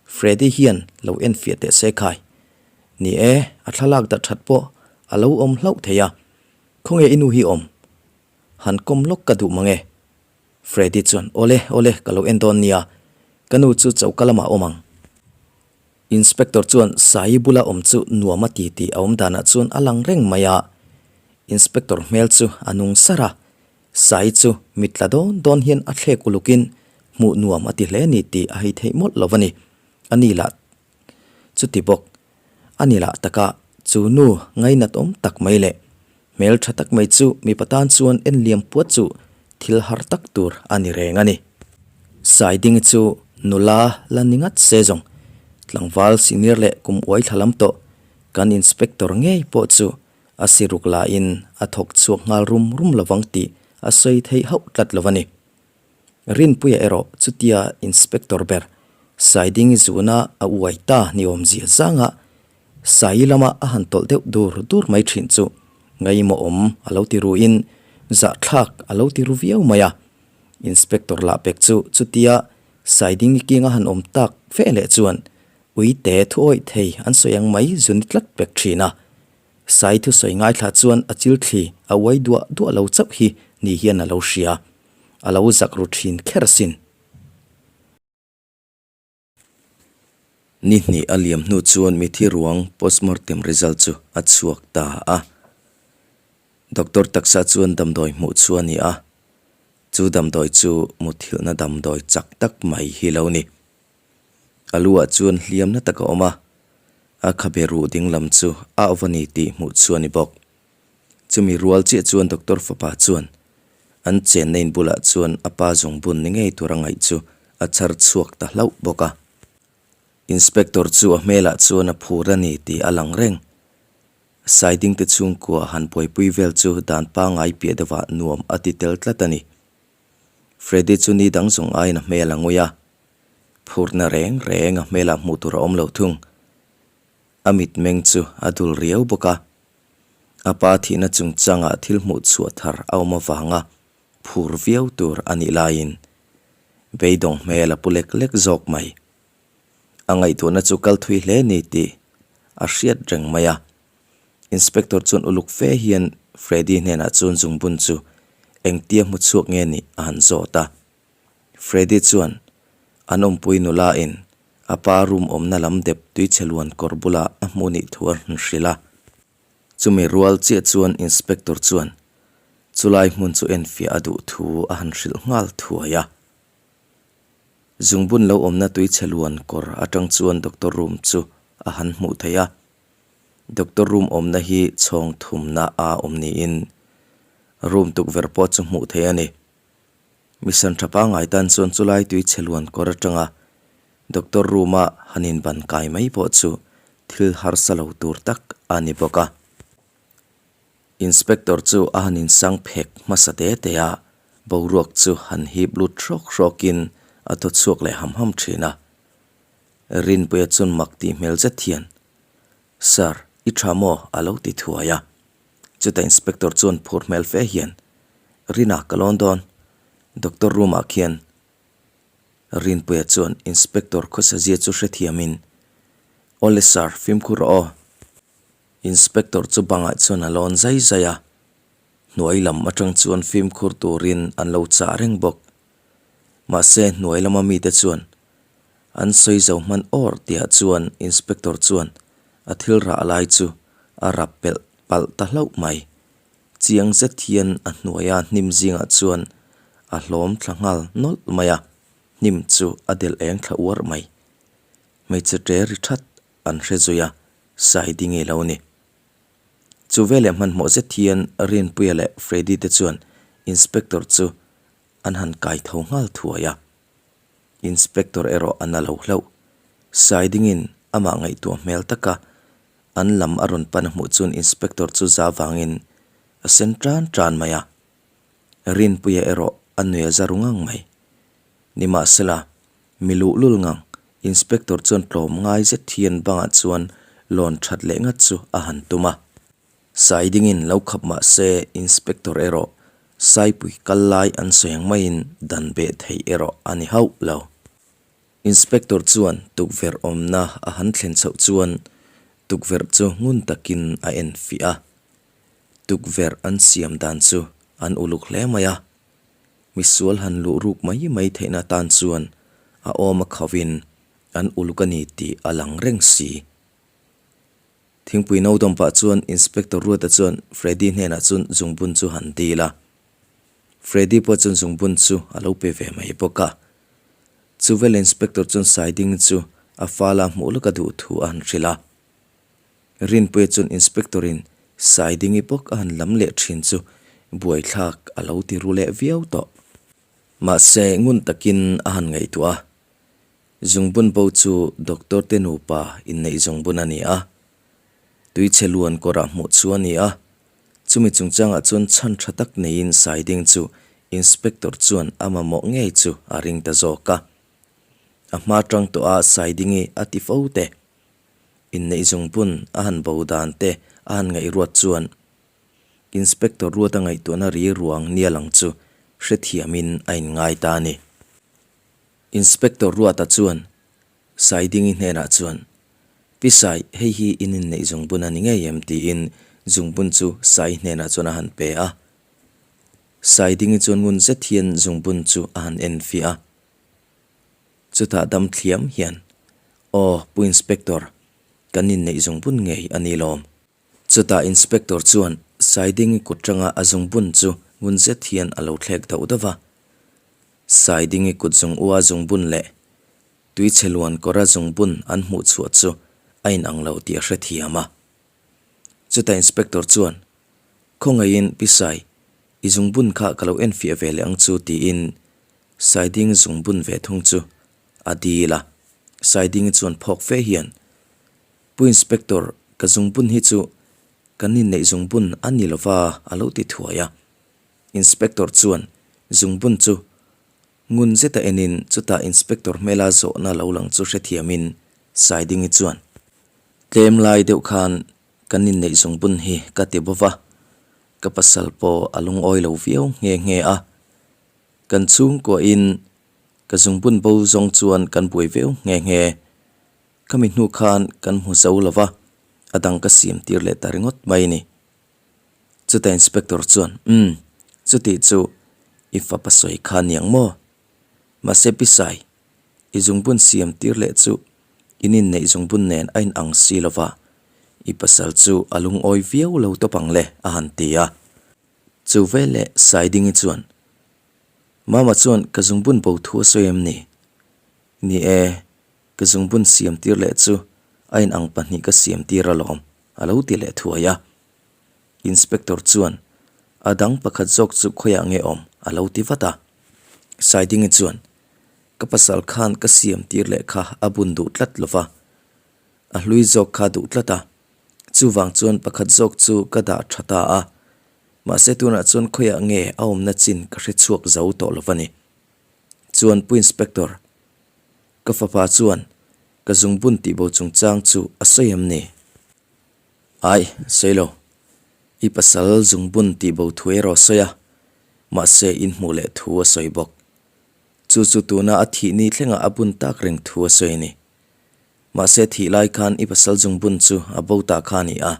Freddy hian lo enfiah teh se khai. Ni e, a thlalak dah that pawh a lo awm hlauh thei a, khawnge i nu hi awm? Han kawm lawk ka duh mang e. Freddy chuan, Awle, awle, ka lo en dawn nia, ka nu chu choka lamah awm ang. Inspector chuan Sai bula awm chu nuam a ti tih a awm danah chuan a lang reng mai a. Inspector hmel chu a nung sar a, Sai chu mit tla dawn dawn hian a thlek ulukin Hmuh nuam a ti hle ni tih a hei theih mawlh lo a ni. A ni lah chuti bawk. A ni lah taka chu nu ngainat awm tak mai leh hmel tha tak mai chu mipa tan chuan en liam puat chu thil har tak tur a ni reng a ni. Saidingi chu nula la ni ngat se zawng tlangval senior leh kum uai thla lam tawh kan inspector ngei pawh chu a siruk lahin a thawk chhuak nghal rum rum lovang tih a sawi theih hauh tlat lo a ni. Rinpuia erawh chutia Inspector ber Saidingi zuna a uai ta ni awmzia zanga Sai lama a han tawlh deuh dur dur mai thin chu ngaimawhawm a lo ti ruin zahthlak a lo ti ru viau mai a. Inspector lah pek chu chutia Saidingi kinga han awm tak fe leh chuan uite thu awih thei an sawi ang mai zuni tlat pek thin a. Sai thusawi ngaithla chuan a chilthli a uai duah duah lo chauh hi ni hian a lo hria. A lo zak ru thin kher asin. Ni hnih a liam hnu chuan mithi ruang postmortem result chu a chhuak ta a. Doctor taksa chuan damdawi hmuh chu a ni a, chu damdawi chu muthilhna damdawi chak tak mai hi lo ni. A lu ah chuan hliamna tak a awm a, a khabe ruh ding lam chu a awm a ni tih hmuh chu a ni bawk. Chumi rual chiah chuan doctor fapa chuan an chenna in bulah chuan a pa zungbun ni ngei tura ngaih chu a chhar chhuak ta hlauh bawk a. Inspector chu a hmelah chuan a phur a ni tih a lang reng. Saiding te chhungkua han buaipui vel chu dan pangngai piah deuhah nuam a ti tel tlat a ni. Freddy chu ni dang zawng aiin a hmel a ngui a, phurna reng reng a hmelah hmuh tur a awm lo thung. A mitmeng chu a dul riau bawk a. A pa thihna chungchangah thil hmuh chhuah thar a awm avanga phur viau tur a nih laiin beidawng hmel a pu lek lek zawk mai. A ngaihtuahna chu kal thui hle ni tih a hriat reng mai a. Inspector chuan uluk fe hian Freddy hnenah chuan zungbun chu engtia hmu chhuak nge nih a han zawt a. Freddy chuan an awmpui nula in a pa room awmna lam dep tuichhe luan kawr bula a hmuh nih thu a rawn hrilh a. Chumi rual chiah chuan Inspector chuan chulai hmun chu enfiah a duh thu a han hrilh nghal thuai a. Zungbun lo awmna tuichhe luan kawr atang chuan doctor room chu a han hmuh theih a. Doctor room awmna hi chhawng thumna a awm niin room tukverh pawh chu hmuh theih a ni. Mission tha pangngai tan chuan chulai tui chhe luan kawr atanga doctor room a han inban kai mai pawh chu thil harsa lo tur tak a ni bawk a. Inspector chu a han insang phek hmasa te te a, boruak chu han hip lut hrawk hrawkin a thaw chhuak leh ham ham thin a. Rinpuia chuan mak tih hmel zet hian, Sir, i tha maw? a lo ti thuai a. Chutah inspector chuan phur hmel fe hian, Rina ka lawn dawn, doctor room ah khian. Rinpuia chuan inspector khawsazia chu hrethiamin, Awle sir, fimkhur rawh aw. Inspector chu bangah chuan a lawn zai zai a, hnuai lam atang chuan fimkhur turin an lo chah reng bawk. Mahse hnuai lama mite chuan an sawi zo hman awr tihah chuan inspector chuan a thil rah lai chu a rap pelh palh ta hlauh mai. Chiang zet hian a hnuaia hnim zingah chuan a hlawm thla nghal nawlh mai a, hnim chu a delh eng thla uar mai. Hmeichhe ṭe ri ṭhat an hre zui a, Saidi ngei lo ni. Chu veleh hmanhmawh zet hian Rinpuia leh Freddy te chuan inspector chu an han kai tho nghal thuai a. Inspector erawh a na lo hlauh. Saidingin amah ngaihtuah hmel taka an lam a rawn pan a hmuh chuan Inspector chu za vangin a sen tan tan mai a. Rinpuia erawh a nui a za ru ngang mai. Nimahsela, mi luhlul ngang Inspector chuan tlawm ngai zet hian bangah chuan lawn that leh ngat chu a han tum a. Saidingin lo khap mah se Inspector erawh Saipui kal lai an sawi ang maiin dan beh theih erawh a ni hauh lo. Inspector chuan tukverh awmna a han thlen chhoh chuan tukverh chu ngun takin a en fiah a. Tukverh an siam dan chu an uluk hle mai a. Misual han luh ruk mai mai theihna atan chuan a awm a khauhin an uluk a ni tih a lang reng si. Thingpui no dawm pah chuan Inspector Ruata chuan Freddy hnenah chuan zungbun chu han dil a. Freddy pawh chuan zungbun chu a lo pe ve mai bawk a. Chuvel Inspector chuan Saidingi chu a fala hmuh lawk a duh thu a han hrilh a. Rinpuia chuan Inspector-in Saidingi bawk a han lam leh thin chu buaithlak a lo ti ru leh viau tawh. Mahse, ngun takin a han ngaihtuah a, Zungbun bo chu Doctor te nupa inneih zungbun a ni a. Tuichhe luan kawrah hmuh chu a ni a, chumi chungchangah chuan chhan tha tak neiin Saiding chu Inspector chuan a mamawh ngei chu a ring ta zawk a. A hma tang tawh a Saidingi a ti fo te. Inneih zungbun a han bo dan te a han ngaihruat chuan Inspector Ruata ngaihtuahna ri ruang nia lang chu hrethiamin a inngai ta a ni. Inspector Ruata chuan Saidingi hnenah chuan, Pi Sai, hei hi in inneih zungbun a ni ngei em? tiin zungbun chu Sai hnenah chuan a han pe a. Saidingi chuan ngun zet hian zungbun chu a han en fiah a. Chutah dam thliam hian, Aw, Pu Inspector, kan inneih zungbun ngei a ni lawm. Chutah Inspector chuan Saidingi kut tanga a zungbun chu ngun zet hian a lo thlek dauh dauh va. Saidingi kut zung ua zungbun leh Tuichhe luan kawra zungbun an hmuh chhuah chu a inang lo tih a hrethiam a. Chutah Inspector chuan, Khawngaihin Pi Sai, i zungbun kha ka lo enfiah ve leh ang chu tiin Saiding zungbun ve thung chu a dil a. Saidingi chuan phawk fe hian, Pu Inspector, ka zungbun hi chu kan inneih zungbun a ni lova a lo ti thuai a. Inspector chuan zungbun chu Ngun zeta enin chutah Inspector hmela zawhna lo lang chu hrethiamin Saidingi chuan, Tlem lai deuh khan kan inneih zungbun hi ka ti bawk a, ka pasal pawh a lungawi lo viau nghe nghe a. Kan chhungkuahin ka zungbun bo zawng chuan kan buai viau nghe nghe. Khami hnu khan kan hmu zo lo va, a dang ka siam tir leh ta ringawt mai ni. Chutah Inspector chuan, Umm, chutih chu i fapa sawi kha niang maw? Mahse Pi Sai, i zungbun siam tir leh chu in inneih zungbun nen a inang si lo va, i pasal chu a lungawi viau lo tawp ang le, a han ti a. Chu veleh Saidingi chuan, Mama chuan ka zungbun bo thu a sawi em ni? Ni e, ka zungbun siam tir leh chu a inang pahnih ka siam tir alawm. A lo ti leh thuai a. Inspector chuan, A dang pakhat zawk chu khawiah nge awm? a lo ti vat a. Saidingi chuan, Ka pasal khan ka siam tir leh kha a bun duh tlat lo va, a hlui zawk kha duh tlat a. Chuvang chuan pakhat zawk chu ka dah tha ta a. Mahse tunah chuan khawiah nge a awmna chin ka hre chhuak zo tawh lo va ni. Chuan Pu Inspector, ka fapa chuan Ka zungbun tihbo chungchang chu a sawi em ni? Ai, sawi lo. I pasal zungbun tihbo thu erawh a sawi a, mahse in hmuh leh thu a sawi bawk. Chu chu tuna a thih ni thlengah a bun tak reng thu a sawi a ni. Mahse thih lai khan i pasal zungbun chu a bo ta kha a ni a.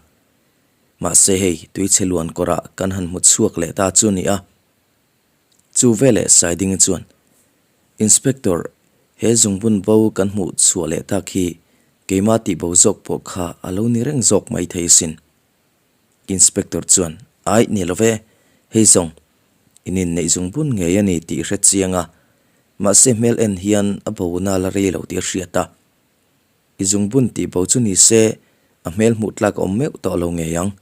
Mahse hei tuichhe luan kawrah kan han hmu chhuak leh ta chu a ni a. Chu veleh Saidingi chuan, Inspector, he zungbun bo kan hmuh chhuah leh tak hi keimah tih bo zawk pawh kha a lo ni reng zawk mai thei sin. Inspector chuan, Aih ni lo ve, hei zawng, in inneih zungbun ngei a ni tih hre chiang a, mahse hmel en hian a bo na la rei lo tih a hriat a. I zungbun tih bo chu ni se a hmel hmuh tlak a awm meuh tawh lo ngei ang.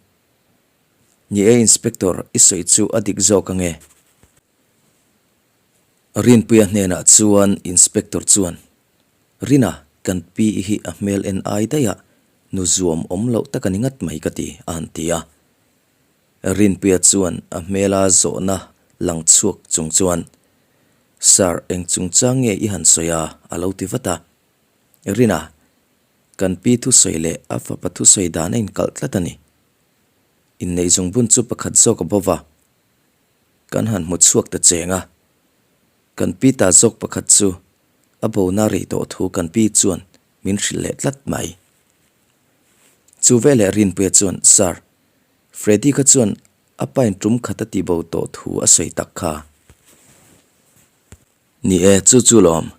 Ni e Inspector, i sawi chu a dik zawk ange. Rinpuia hnenah chuan Inspector chuan, Rina, kan pi i hi a hmel en ai daih a, nu zuam awm loh tak a ni ngat mai ka ti, a han ti a. Rinpuia chuan a hmela zawhna lang chhuak chung chuan, Sir, eng chungchang nge i han sawi a? a lo ti vat a. Rina, kan pi thusawi leh a fapa thusawi dan a inkalh tlat a ni. Inneih zungbun chu pakhat zawk a bo va, kan han hmu chhuak ta cheng a. Kan pi ta zawk pakhat chu a bona rei tawh thu kan pi chuan min hrilh leh tlat mai. Chu veleh Rinpuia chuan, Sir, Freddy kha chuan a pain tum khat a tihbo tawh thu a sawi tak kha. Ni e, chu chu lawm.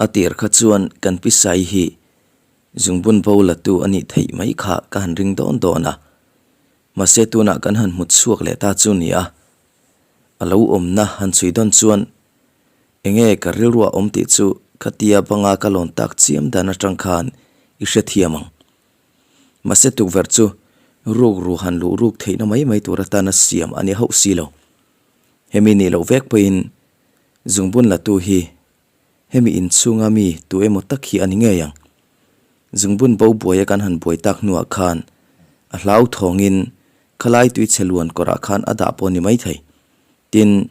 A tir kha chuan kan pi Sai hi zungbun bo la tu a nih theih mai kha ka han ring dawn dawn a. Mahse tunah kan han hmu chhuak leh ta chu ni a. A lo awmna han chhui dawn chuan enge ka rilruah awm tih chu Khatia banga ka lawn tak chiam dan atang khan i hrethiam ang. Mahse tukverh chu ruk ru han luh ruk theihna mai mai tur atana siam a ni hauh si lo. Hemi nih loh vek pawhin zungbun latu hi hemi inchhunga mi tu emaw tak hi a ni ngei ang. Zungbun bo buaia kan han buai tak hnuah khan a hlauthawngin khalai tuichhe luan kawrah khan a dah pawh a ni maithei. Tin,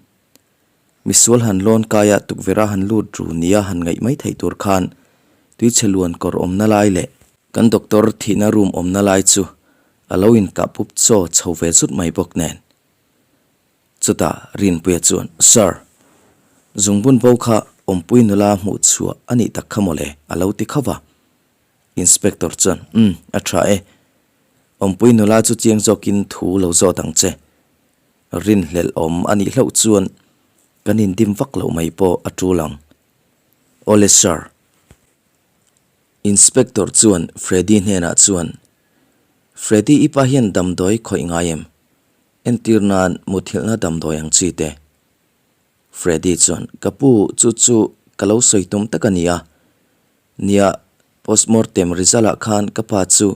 misual han lawn kaia tukverha han lut ru nia han ngaih mai theih tur khan tuichhe luan kawr awmna lai leh kan doctor thihna room awmna lai chu a lo inkah pup chaw chho ve zut mai bawk nen. Chutah Rinpuia chuan, Sir, zungbun bo kha awmpui nula hmuh chhuah a nih tak kha mawle a lo ti khauh va. Inspector chuan, Umm, a tha e. Awmpui nula chu chiang zawkin thu lo zawt ang che. Rinhlelh awm a nih hlauh chuan kan indim vak loh mai pawh a tul ang. Awle Sir. Inspector chuan Freddy hnenah chuan, Freddy i pa hian damdawi khawih ngai em? Entir nan muthilhna damdawi ang chi te. Freddy chuan, Ka pu, chu chu ka lo sawi tum tak a nia. Nia, postmortem result ah khan ka pa chu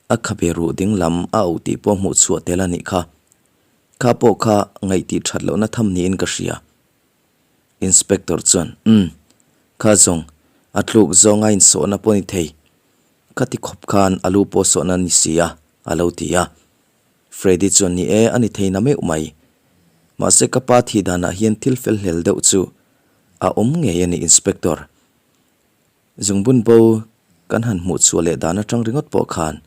a khabe ruh ding lam a auh tih pawh hmuh chhuah tel a nih kha. Kha pawh kha ngaihtih that lohna tham niin ka hria. Inspector chuan, Umm, kha zawng, a tluk zawng a insawhna pawh ni thei. Ka ti khawp khan a lu pawh sawhna ni si a, a lo ti a. Freddy chuan ni e, a ni thei na meuh mai. Mahse ka pa thih danah hian thil fel hlel deuh chu a awm ngei a ni Inspector. Zungbun bo kan han hmuh chhuah leh dan atang ringawt pawh khan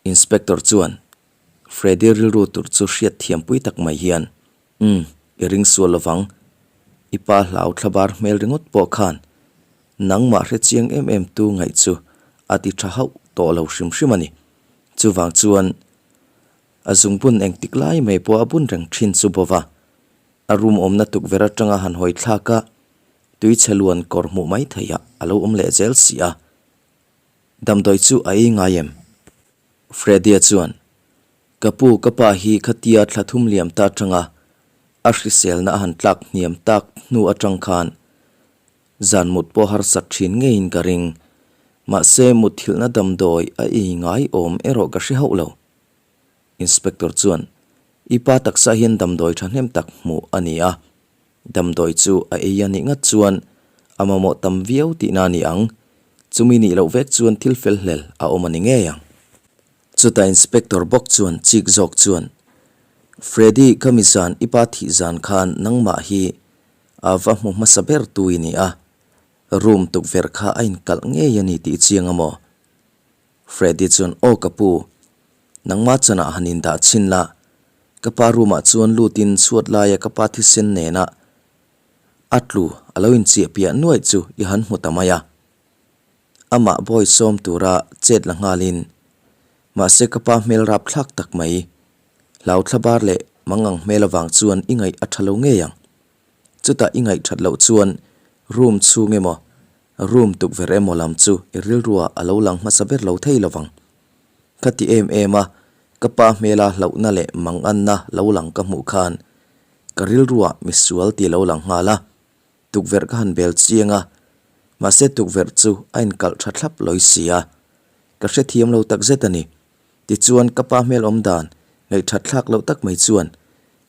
Inspector chuan Freddy rilru tur chu hriat thiampui tak mai hian Umm, i ring sual lovang. I pa hlau thlabar hmel ringawt pawh khan nangmah hre chiang em em tu ngaih chu a ti tha hauh tawh lo hrim hrim a ni. Chuvang chuan a zungbun engtik lai mai pawh a bun reng thin chu bova a room awmna tukverh atanga han hawi thlak a, tuichhe luan kawr hmuh mai theihah a lo awm leh zel si a. Damdawi chu a ei ngai em? Freddy-a chuan, Ka pu, ka pa hi khatia thla thum liam ta atanga a hriselna a han tlak hniam tak hnu atang khan zan mut pawh harsat thin ngeiin ka ring. Mahse, mutthilhna damdawi a ei ngai awm erawh ka hre hauh lo. Inspector chuan, I pa taksa hian damdawi thahnem tak hmuh a ni a, damdawi chu a ei a nih ngat chuan a mamawh tam viau tihna a ni ang, chumi nih loh vek chuan thil fel hlel a awm a ni ngei ang. Chutah Inspector bawk chuan chik zawk chuan, Freddy ka mi zan i pa thih zan khan nangmah hi a va hmu hmasa ber tu i ni a, room tukverh kha a inkalh ngei a ni tih chiang a maw? Freddy chuan, Aw ka pu, nangmah chanah han indah chhin la, ka pa room ah chuan lutin chhuat laia ka pa thisen nena a tlu a lo inchiah piah nuaih chu i han hmu ta mai a. Amah bawi sawm tura chet la nghalin, mahse ka pa hmel rap thlak tak mai, hlau thlabar leh mangang hmel avang chuan i ngaih a tha lo ngei ang. Chutah i ngaih that loh chuan room chhung emaw, room tukverh emaw lam chu i rilruah a lo lang hmasa ber lo thei lovang. Ka ti em em a, ka pa hmela hlauhna leh manganna lo lang ka hmuh khan ka rilruah misual ti lo lang nghal a, tukverh ka han bel chiang a, mahse tukverh chu a inkalh tha thlap lawi si a, ka hrethiam lo takzet a ni. Tichuan ka pa hmel awm dan ngaihthat thlak loh tak mai chuan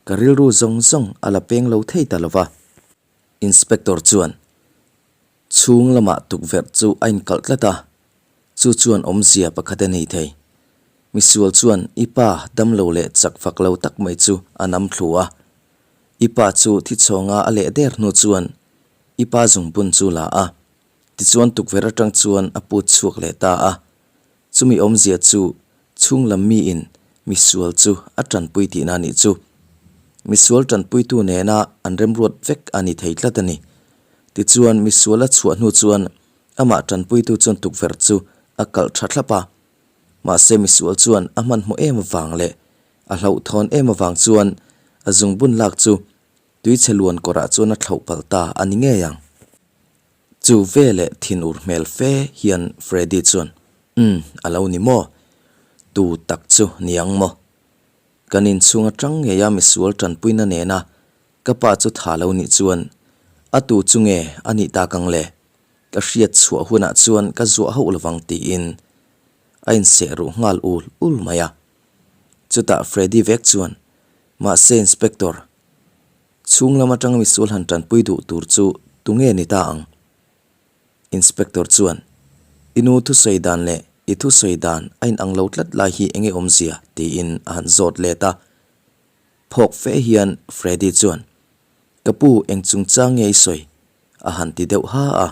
ka rilru zawng zawng a la peng lo thei ta lova. Inspector chuan chhung lamah tukverh chu a inkalh tlat a, chu chuan awmzia pakhat a nei thei. Misual chuan i pa damlo leh chak fak lo tak mai chu a nam thlu a, i pa chu thichhawnga a leh der hnu chuan i pa zungbun chu la a, tichuan tukverh atang chuan a put chhuak leh ta a. Chumi awmzia chu chhung lam miin misual chu a tanpui tihna a nih chu. Misual tanpuitu nena an remruat vek a ni thei tlat a ni. Tichuan misual a chhuah hnu chuan amah tanpuitu chuan tukverh chu a kalh tha thlap a. Mahse misual chuan a hmanhmawh em avang leh a hlauhthawn em avang chuan a zungbun lak chu tuichhe luan kawrah chuan a thlauh palh ta a ni ngei ang. Chu veleh thinur hmel fe hian Freddy chuan, Umm, a lo ni maw? Tu tak chu ni ang maw? Kan inchhung atang ngeia misual tanpuina nena ka pa chu tha lo nih chuan A tu chu nge a nih tak ang le? Ka hriat chhuah hunah chuan ka zuah hauh lovang tiin a inseh ruh nghal ul ul mai a. Chutah Freddy vek chuan, Mahse Inspector, chhung lam atanga misual han tanpui duh tur chu tunge ni ta ang? Inspector chuan, I nu thusawi dan leh i thusawi dan a inang lo tlat lai hi enge awmzia? tiin a han zawt let a. Phawk fe hian Freddy chuan, Ka pu eng chungchang nge i sawi? a han ti deuh ha a.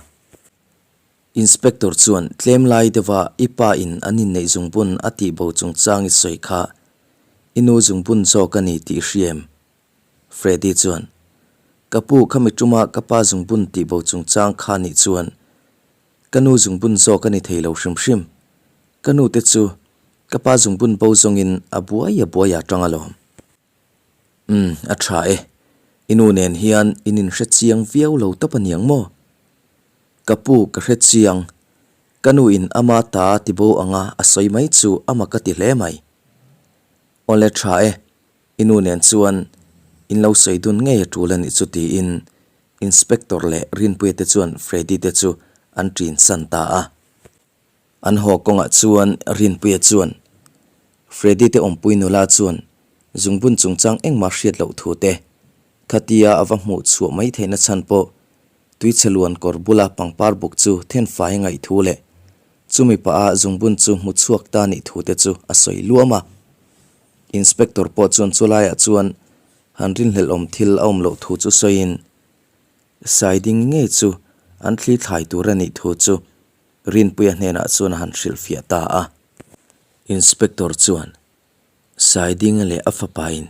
Inspector chuan, Tlem lai deuha i pa in an inneih zungbun a tih bo chungchang i sawi kha i nu zungbun zawk a ni tih i hria em? Freddy chuan, Ka pu khami tuma ka pa zungbun tih bo chungchang kha nih chuan ka nu zungbun zawk a ni thei lo hrim hrim. Ka nu te chu ka pa zungbun bo zawngin a buai a buai a tang alawm. Umm, a tha e. I nu nen hian in inhre chiang viau lo tawp a niang maw? Ka pu ka hre chiang. Ka nu in ama ta ti bo anga a sawi mai chu ama ka ti hle mai. Awle tha e. I nu nen chuan in lo sawi dun ngei a tul a nih chu tiin Inspector leh Rinpuia te chuan Freddy te chu an ṭin san ta a. An haw kawngah chuan Rinpuia chuan Freddy te awmpui nula chuan zungbun chungchang engmah hriat loh thu te, khatia a va hmuh chhuah mai theihna chhan pawh tuichhe luan kawr bula pangpar buk chu thenfai a ngaih thu leh chumi pah a zungbun chu hmu chhuak ta nih thu te chu a sawi luam a. Inspector pawh chuan chulaiah chuan han rinhlelh awm thil a awm loh thu chu sawiin Saiding ngei chu an thli thlai tur a nih thu chu Rinpuia hnenah chuan a han hrilhfiah ta a. Inspector chuan Saidinga leh a fapain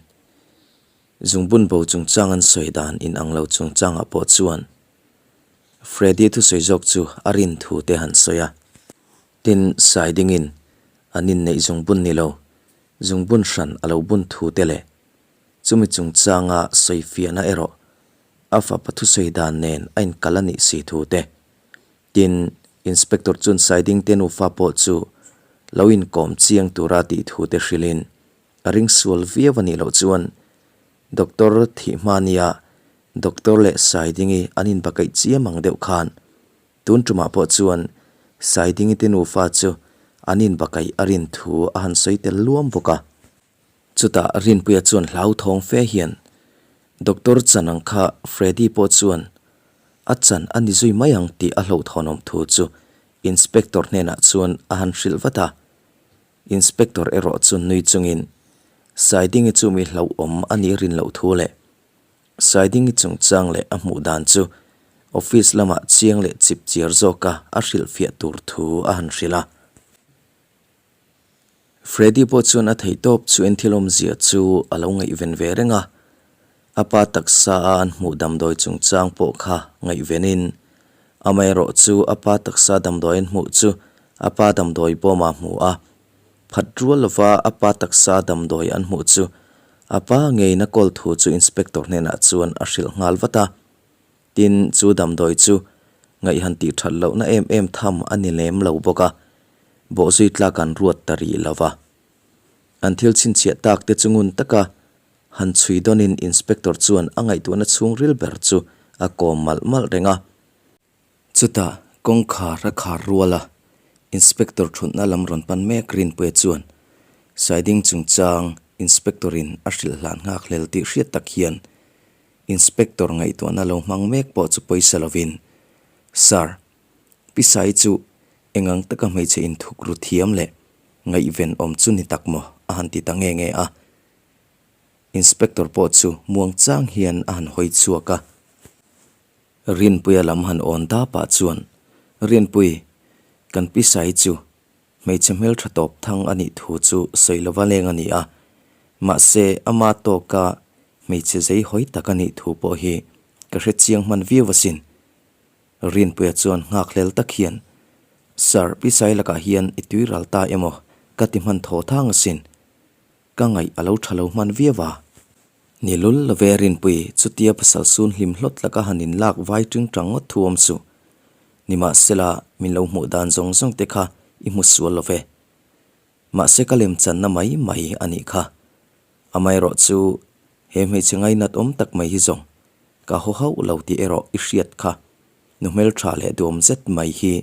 zungbun bo chungchang an sawi dan inang lo chungchangah pawh chuan Freddy thusawi zawk chu a rin thu te han sawi a. Tin, Saidingin an inneih zungbun ni lo, zungbun hran a lo bun thu te leh chumi chungchanga sawifiahna erawh a fapa thusawi dan nen a inkal a nih si thu te Tin, Inspector chuan Saiding te nufa pawh chu lo inkawm chiang tura tih thu te hrilhin a ring sual viau a nih loh chuan Doctor thih hma nia Doctor leh Saidingi an inbakaih chiam ang deuh khan tun tumah pawh chuan Saidingi te nufa chu an inbakaih a rin thu a han sawi tel luam bawk a. Chutah Rinpuia chuan hlauthawng fe hian Doctor chan ang kha Freddy pawh chuan a chan a ni zui mai ang tih a hlauhthawnawm thu chu Inspector hnenah chuan a han hrilh vat a. Inspector erawh chu nui chungin Saidingi chu mi hlauhawm a nih rin loh thu leh Saidingi chungchang leh a hmuh dan chu office lamah chiang leh chip chiar zawka a hrilhfiah tur thu a han hrilh a. Freddy pawh chuan a theih tawp chu enthil awmzia chu a lo ngaihven ve reng a, a pa taksa a an hmuh damdawi chungchang pawh kha ngaihvenin amaherawh chu a pa taksa damdawi an hmuh chu a pa damdawi bawm ah hmu a, phat rual lova a pa taksa damdawi an hmuh chu a pa ngeina kawl thu chu inspector hnenah chuan a hrilh nghal vat a. Tin, chu damdawi chu ngaih han tih that lohna em em tham a ni lem lo bawk a, bawhzui tlak an ruat ta rih lo va. An thil chhinchhiah tak te chu ngun taka han chhui dawnin Inspector chuan a ngaihtuahna chhungril ber chu a kawm malh malh reng a. Chutah kawngkhar a khar rual a, Inspector thutna lam rawn pan mek Rinpuia chuan Saiding chungchang Inspector-in a hrilh hlan nghak hlel tih hriat tak hian Inspector ngaihtuahna lo hmang mek pawh chu pawisa lovin, Sir, Pi Sai chu engang taka hmeichhe inthuk ru thiam leh ngaihven awm chu ni tak maw? a han ti ta nge nge a. Inspector pawh chu muang chang hian a han hawi chhuak a. Rinpuia lam han awn da pah chuan, Rinpui, kan Pi Sai chu hmeichhe hmeltha tawp thang a nih thu chu sawi lova leng a ni a, mahse ama tawka hmeichhe zei hawi tak a nih thu pawh hi ka hre chiang hman viau asin. Rinpuia chuan nghakhlel tak hian, Sir, Pi Sailakah hian i tui ral ta emaw ka ti hman thaw thang asin. Ka ngaih a lo tha lo hman viau a. Ni lul love Rinpui, chutia pasal sun hlim hlawt laka han inlak vai ṭing ṭang ngawt thu awm suh. Nimahsela, min lo hmuh dan zawng zawng te kha i hmu sual love. Mahse ka lem channa mai mai a nih kha. Amaherawh chu he hmeichhe ngainat awm tak mai hi zawng. Ka haw hauh lo tih erawh i hriat kha. Nu hmeltha leh duam zet mai hi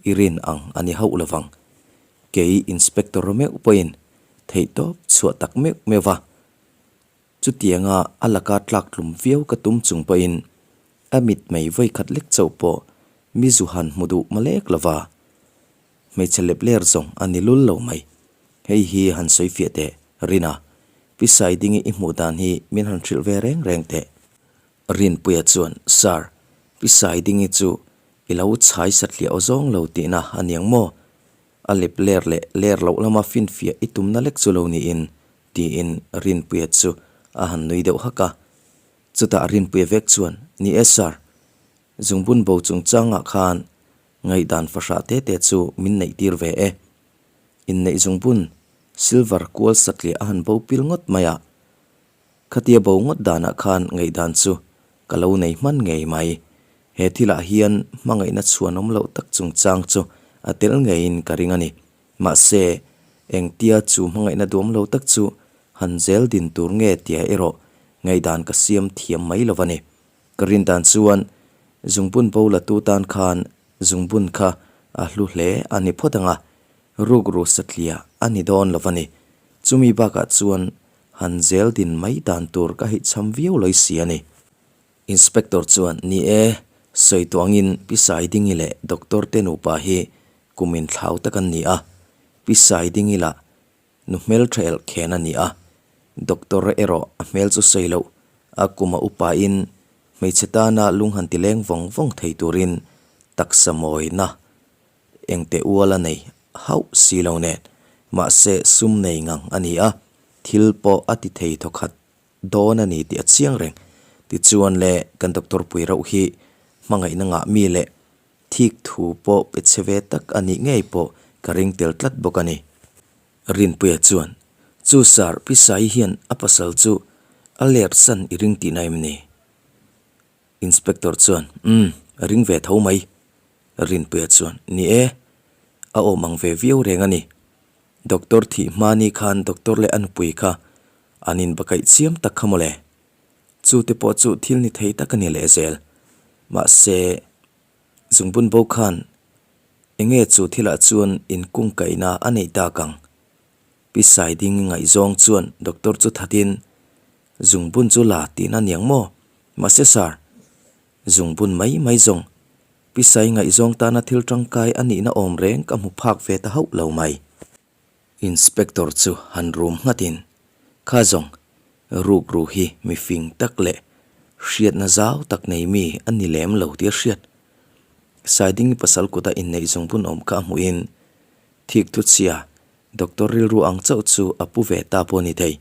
i rin ang a ni hauh lovang. Kei Inspector meuh pawhin theihtawp chhuah tak meuh meuh va. Chutianga a laka tlak tlum viau ka tum chung pawhin a mit mei vawi khat lek chauh pawh mi zu han hmu duh malek lova. Hmeichhe lep ler zawng a ni lul lo mai. Hei hi han sawi fiah teh, Rina. Pi Saidingi i hmuh dan hi min han hrilh ve reng reng teh. Rinpuia chuan, Sir, Pi Saidingi chu i lo chhai satliah aw zawng lo tihna a niang maw? A lep ler leh ler loh lama finfiah i tumna lek chu lo niin, tiin Rinpuia chu a han nui deuh hak a. Chutah Rinpuia vek chuan, Ni e Sir, zungbun bo chungchangah khan Ngaihdan fahrah te te chu min neih tir ve e. Inneih zungbun silver kual satliah a han bo pil ngawt mai a. Khatia bo ngawt danah khan ngaihdan chu ka lo nei hman ngei mai. He thilah hian hmangaihna chhuanawm loh tak chungchang chu a tel ngeiin ka ring a ni. Mahse, engtia chu hmangaihna duam lo tak chu han zel din tur nge tia erawh ngaihdan ka siam thiam mai lo va ni. Ka rin dan chuan zungbun bo la tu tan khan zungbun kha a hlu hle a ni phawt ang a, rukru satliah a ni dawn lo va ni. Chumi bakah chuan han zel din mai dan tur ka hihchham viau lawi si a ni. Inspector chuan, Ni e, sawi tuangin Pi Saidingi leh Doctor te nupa hi kum inthlau tak an ni a, Pi Saidingi lah Nu hmeltha elh khen a ni a, doctor erawh a hmel chu sawi loh, a kum a upa in hmeichhe tana lung han ti leng vawng vawng thei turin taksa mawina engte ual a nei hauh si lo nen, mahse sum nei ngang a ni a, thil pawh a ti thei thawkhat dawn a ni tih a chiang reng. Tichuan le kan doctor pui reuh hi hmangaihna ngah mi leh thik thu pawh pe chhe ve tak a nih ngei pawh ka ring tel tlat bawk a ni. Rinpuia chuan, Chu sir, Pi Sai hian a pasal chu a ler san i ring tihna em ni? Inspector chuan, Umm, ring ve tho mai. Rinpuia chuan, Ni e, a awm ang ve viau reng a ni. Doctor thih hma ni khan doctor leh a nupui kha an inbakaih chiam tak kha mawle. Chu te pawh chu thil ni thei tak a ni lehzel. Mahse, zungbun bo khan enge chu thilah chuan inkungkaihna a neih tak ang? Pi Saidingi ngaihzawng chuan doctor chu thatin zungbun chu la tihna niang maw? Mahse sir, zungbun mai mai zawng Pi Sai ngaihzawng tana thil tangkai a nihna awm reng ka hmu phak ve ta hauh lo mai. Inspector chu han rum nghatin, Kha zawng, rukru hi mi fing tak leh hriatna zau tak nei mi a ni lem lo tih a hriat. Saidingi pasal kuta inneih zungbun awm kha a hmuhin thik thu chhia doctor rilru ang chauh chu a pu ve ta pawh a ni thei.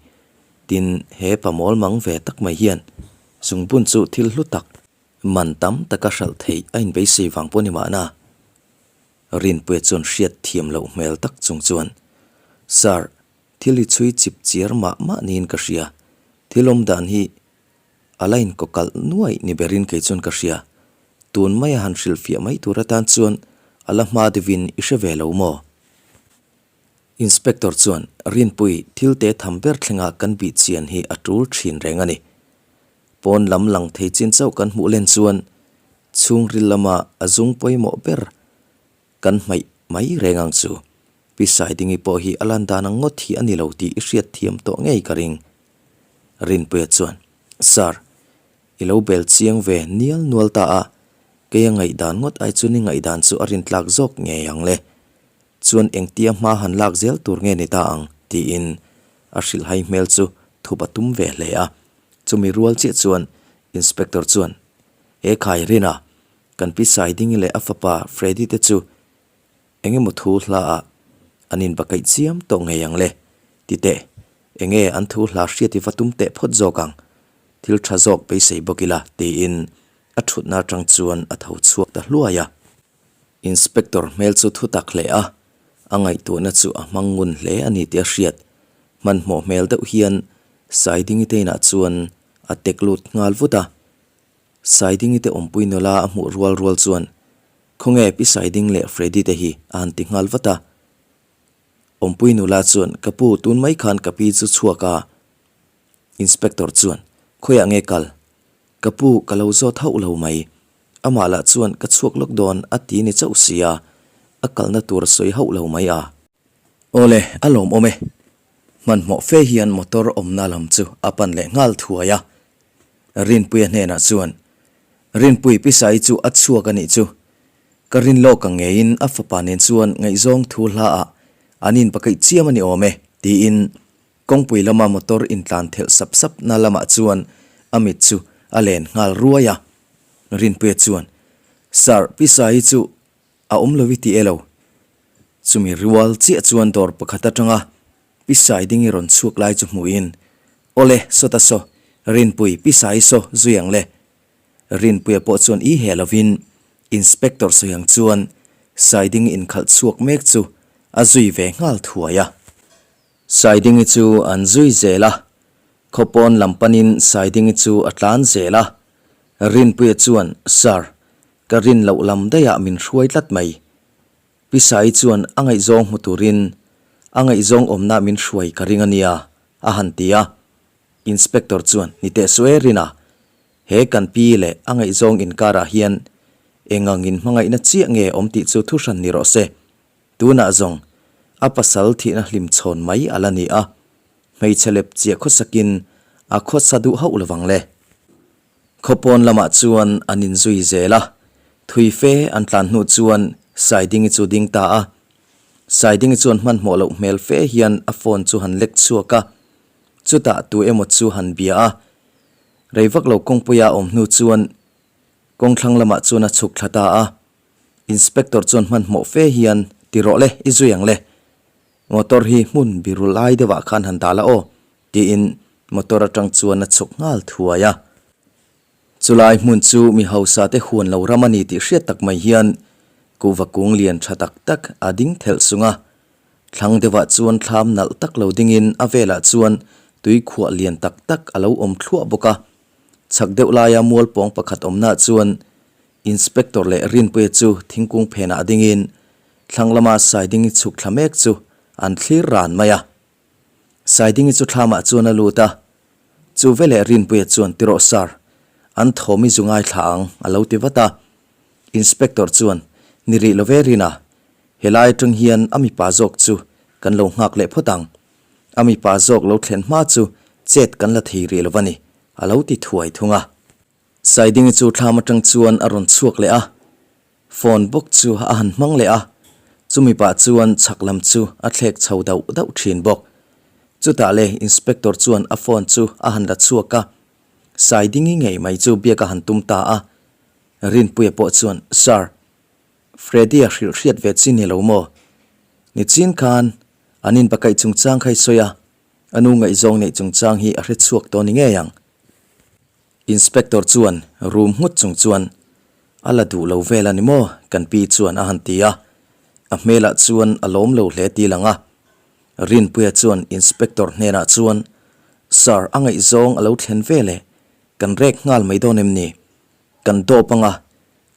Tin, he pa mawl mang ve tak mai hian zungbun chu thil hlu tak, Man tam taka hralh theih a inbeisei vang pawh ni mahna, Rinpuia chuan hriat thiam loh hmel tak chung chuan, Sir, thil hi chhui chip chiar mah mah niin ka hria, thil awm dan hi a la inkawkalh nuaih ni berin kei chuan ka hria, tun maia han hrilhfiah mai tur atan chuan a la hma deuhin i hre ve lo maw? Inspector chuan, Rinpui, thil te tham ber thlenga kan bih chian hi a tul thin reng a ni. Pawn lam lang thei chin chauh kan hmuh len chuan chhungril lama a zung pawimawh ber kan hmaih mai reng ang chu. Pi Saidingi pawh hi a lan dan ang ngawt hi a ni lo tih i hriat thiam tawh ngei ka ring. Rinpuia chuan, Sir, i lo bel chiang ve nial nual ta a, kei a ngaihdan ngawt ai chuan i ngaihdan chu a rintlak zawk ngei ang le. Chuan engtia hma han lak zel tur nge ni ta ang? tiin a hrilhhai hmel chu thup a tum ve hle a. Chumi rual chiah chuan Inspector chuan, He khai Rina, kan pi Saidingi leh a fapa Freddy te chu eng emaw thu hla ah an inbakaih chiam tawh ngei ang le? Ti teh, enge an thu hla hriat i va tum teh phawt zawk ang? Thil tha zawk beisei bawk ila, tiin a thutna atang chuan a tho chhuak ta hluai a. Inspector hmel chu thu tak hle a, a ngaihtuahna chu a hmang ngun hle a ni tih a hriat. Hmanhmawh hmel deuh hian Saidingi te inah chuan a tek lut nghal vut a. Saidingi te awmpui nula a hmuh rual rual chuan, Khawnge Pi Saiding leh Freddy te hi a han ti nghal vat a. Awmpui nula chuan, Ka pu, tun mai khan ka pi chu chhuak a. Inspector chuan, Khawiah nge kal? Ka pu, ka lo zawt hauh lo mai. Amah lah chuan ka chhuak lawk dawn a ti ni chauh sia, a kalna tur a sawi hauh lo mai a. Awle, a lawmawm e. Hmanhmawh fe hian motor awmna lam chu a pan leh nghal thuai a. Rinpuia hnenah chuan, Rinpui Pisai chu a chhuak a nih chu. Ka rin lawk ang ngeiin a fapa nen chuan ngaihzawng thu hla ah an inpakaih chiam a ni awm e, tiin kawngpui lama motor intlan thelh sap sap na lamah chuan a mit chu a len nghal ruai a. Rinpuia chuan, Sir, Pisai chu a awm lo i ti e lo. Chumi rual chiah chuan dawr pakhat atanga Pi Saidingi rawn chhuak lai chu hmuhin, Awle, sawta saw, Rinpui, Pi Sai saw zui ang le. Rinpuia pawh chuan i he lovin Inspector sawi ang chuan Saidingi inkhalh chhuak mek chu a zui ve nghal thuai a. Saidingi chu an zui zel a, khawpawn lam panin Saidingi chu a tlan zel a. Rinpuia chuan, Sir, ka rin loh lam daihah min hruai tlat mai. Pi Sai chuan a ngaihzawng hmu turin a ngaihzawng awmna min hruai ka ring a nia, a han ti a. Inspector chuan, Ni teh suh e Rina, he kan pi leh a ngaihzawng inkarah hian eng angin hmangaihna chiah nge awm tih chu thuhran ni rawh se. Tunah zawng a pasal thihna hlimchhawn mai a la ni a, hmeichhe lep chiah khawsakin a khawsa duh hauh lovang le. Khawpawn lamah chuan an inzui zel a, thui fe an tlan hnu chuan Saidingi chu ding ta a. Saidingi chuan hmanhmawh loh hmel fe hian a phone chu han lek chhuak a, chutah tu emaw chu han bia a. Rei vak lo kawngpuia a awm hnu chuan kawngthlang lamah chuan a chhuk thla ta a. Inspector chuan hmanhmawh fe hian, Ti rawh le, i zui ang le. Motor hi hmun biru lai deuhah khan han dah la aw, Tiin motor atang chuan a chhuk nghal thuai a. Chulai hmun chu mi hausa te huan lo ram a ni tih hriat tak mai hian kuhva kung lian tha tak tak a ding thelh sung a. Thlang deuhah chuan thlam nalh tak lo dingin a velah chuan tui khuah lian tak tak a lo awm thluah bawk a. Chhak deuh laia mual pawng pakhat awmnaah chuan Inspector leh Rinpuia chu thingkung phenah dingin thlang lama Saidingi chhuk thla mek chu an thlir ran mai a. Saidingi chu thlamah chuan a lut a, Chu veleh Rinpuia chuan ti rawh sir, an thawm i zu ngaithla ang a lo ti vat a. Inspector chuan, Ni rih lo ve Rina, helai atang hian a mipa zawk chu kan lo nghak leh phawt ang. A mipa zawk lo thlen hma chu chet kan la thei rih lo va ni, a lo ti thuai thung a. Saidingi chu thlam atang chuan a rawn chhuak leh a, phone bawk chu a han hmang leh a, chumi pah chuan chhak lam chu a thlek chho dauh dauh thin bawk. Chutah le inspector chuan a phone chu a han la chhuak a, Saidingi ngei mai chu biak a han tum ta a. Rinpuia pawh chuan, Sir, Freddy-a hrilh hriat ve chi ni lo maw? Nichin khan an inbakaih chungchang kha i sawi a, a nu ngaihzawng neih chungchang hi a hre chhuak tawh ni ngei ang. Inspector chuan room nghut chung chuan, A la duh lo vel a ni maw? kan pi chuan a han ti a. A hmelah chuan a lawm lo hle ti lang a. Rinpuia chuan Inspector hnenah chuan, Sir, a ngaihzawng a lo thlen vel e, kan rek nghal mai dawn em ni? Kan dawp anga,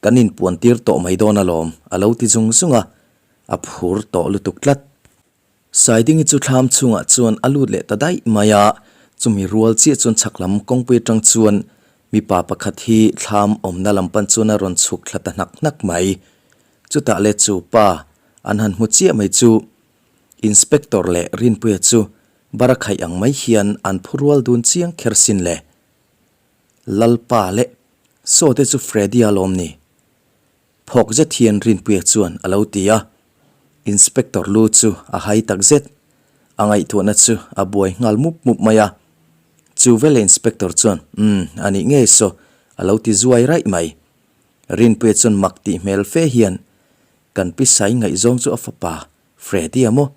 kan inpuan tir tawh mai dawn alawm, a lo ti zung zung a, a phur tawh lutuk tlat. Saidingi chu thlam chhungah chuan a lut leh ta daih mai a, chumi rual chiah chuan chhak lam kawngpui atang chuan mipa pakhat hi thlam awmna lam pan chuan a rawn chhuk thla ta hnak hnak mai. Chutah le chu pa an han hmu chiah mai chu Inspector leh Rinpuia chu barakhaih ang mai hian an phu rual dun chiang kher sin le. Lalpa leh Saw te chu Freddy-a lawm ni? Phawk zet hian Rinpuia chuan a lo ti a, Inspector lu chu a hai tak zet. A ngaihtuahna chu a buai nghal mup mup mai a. Chu veleh Inspector chuan, Umm, a nih ngei saw, a lo ti zuai raih mai. Rinpuia chuan mak tih hmel fe hian, Kan pi Sai ngaihzawng chu a fapa Freddy-a maw?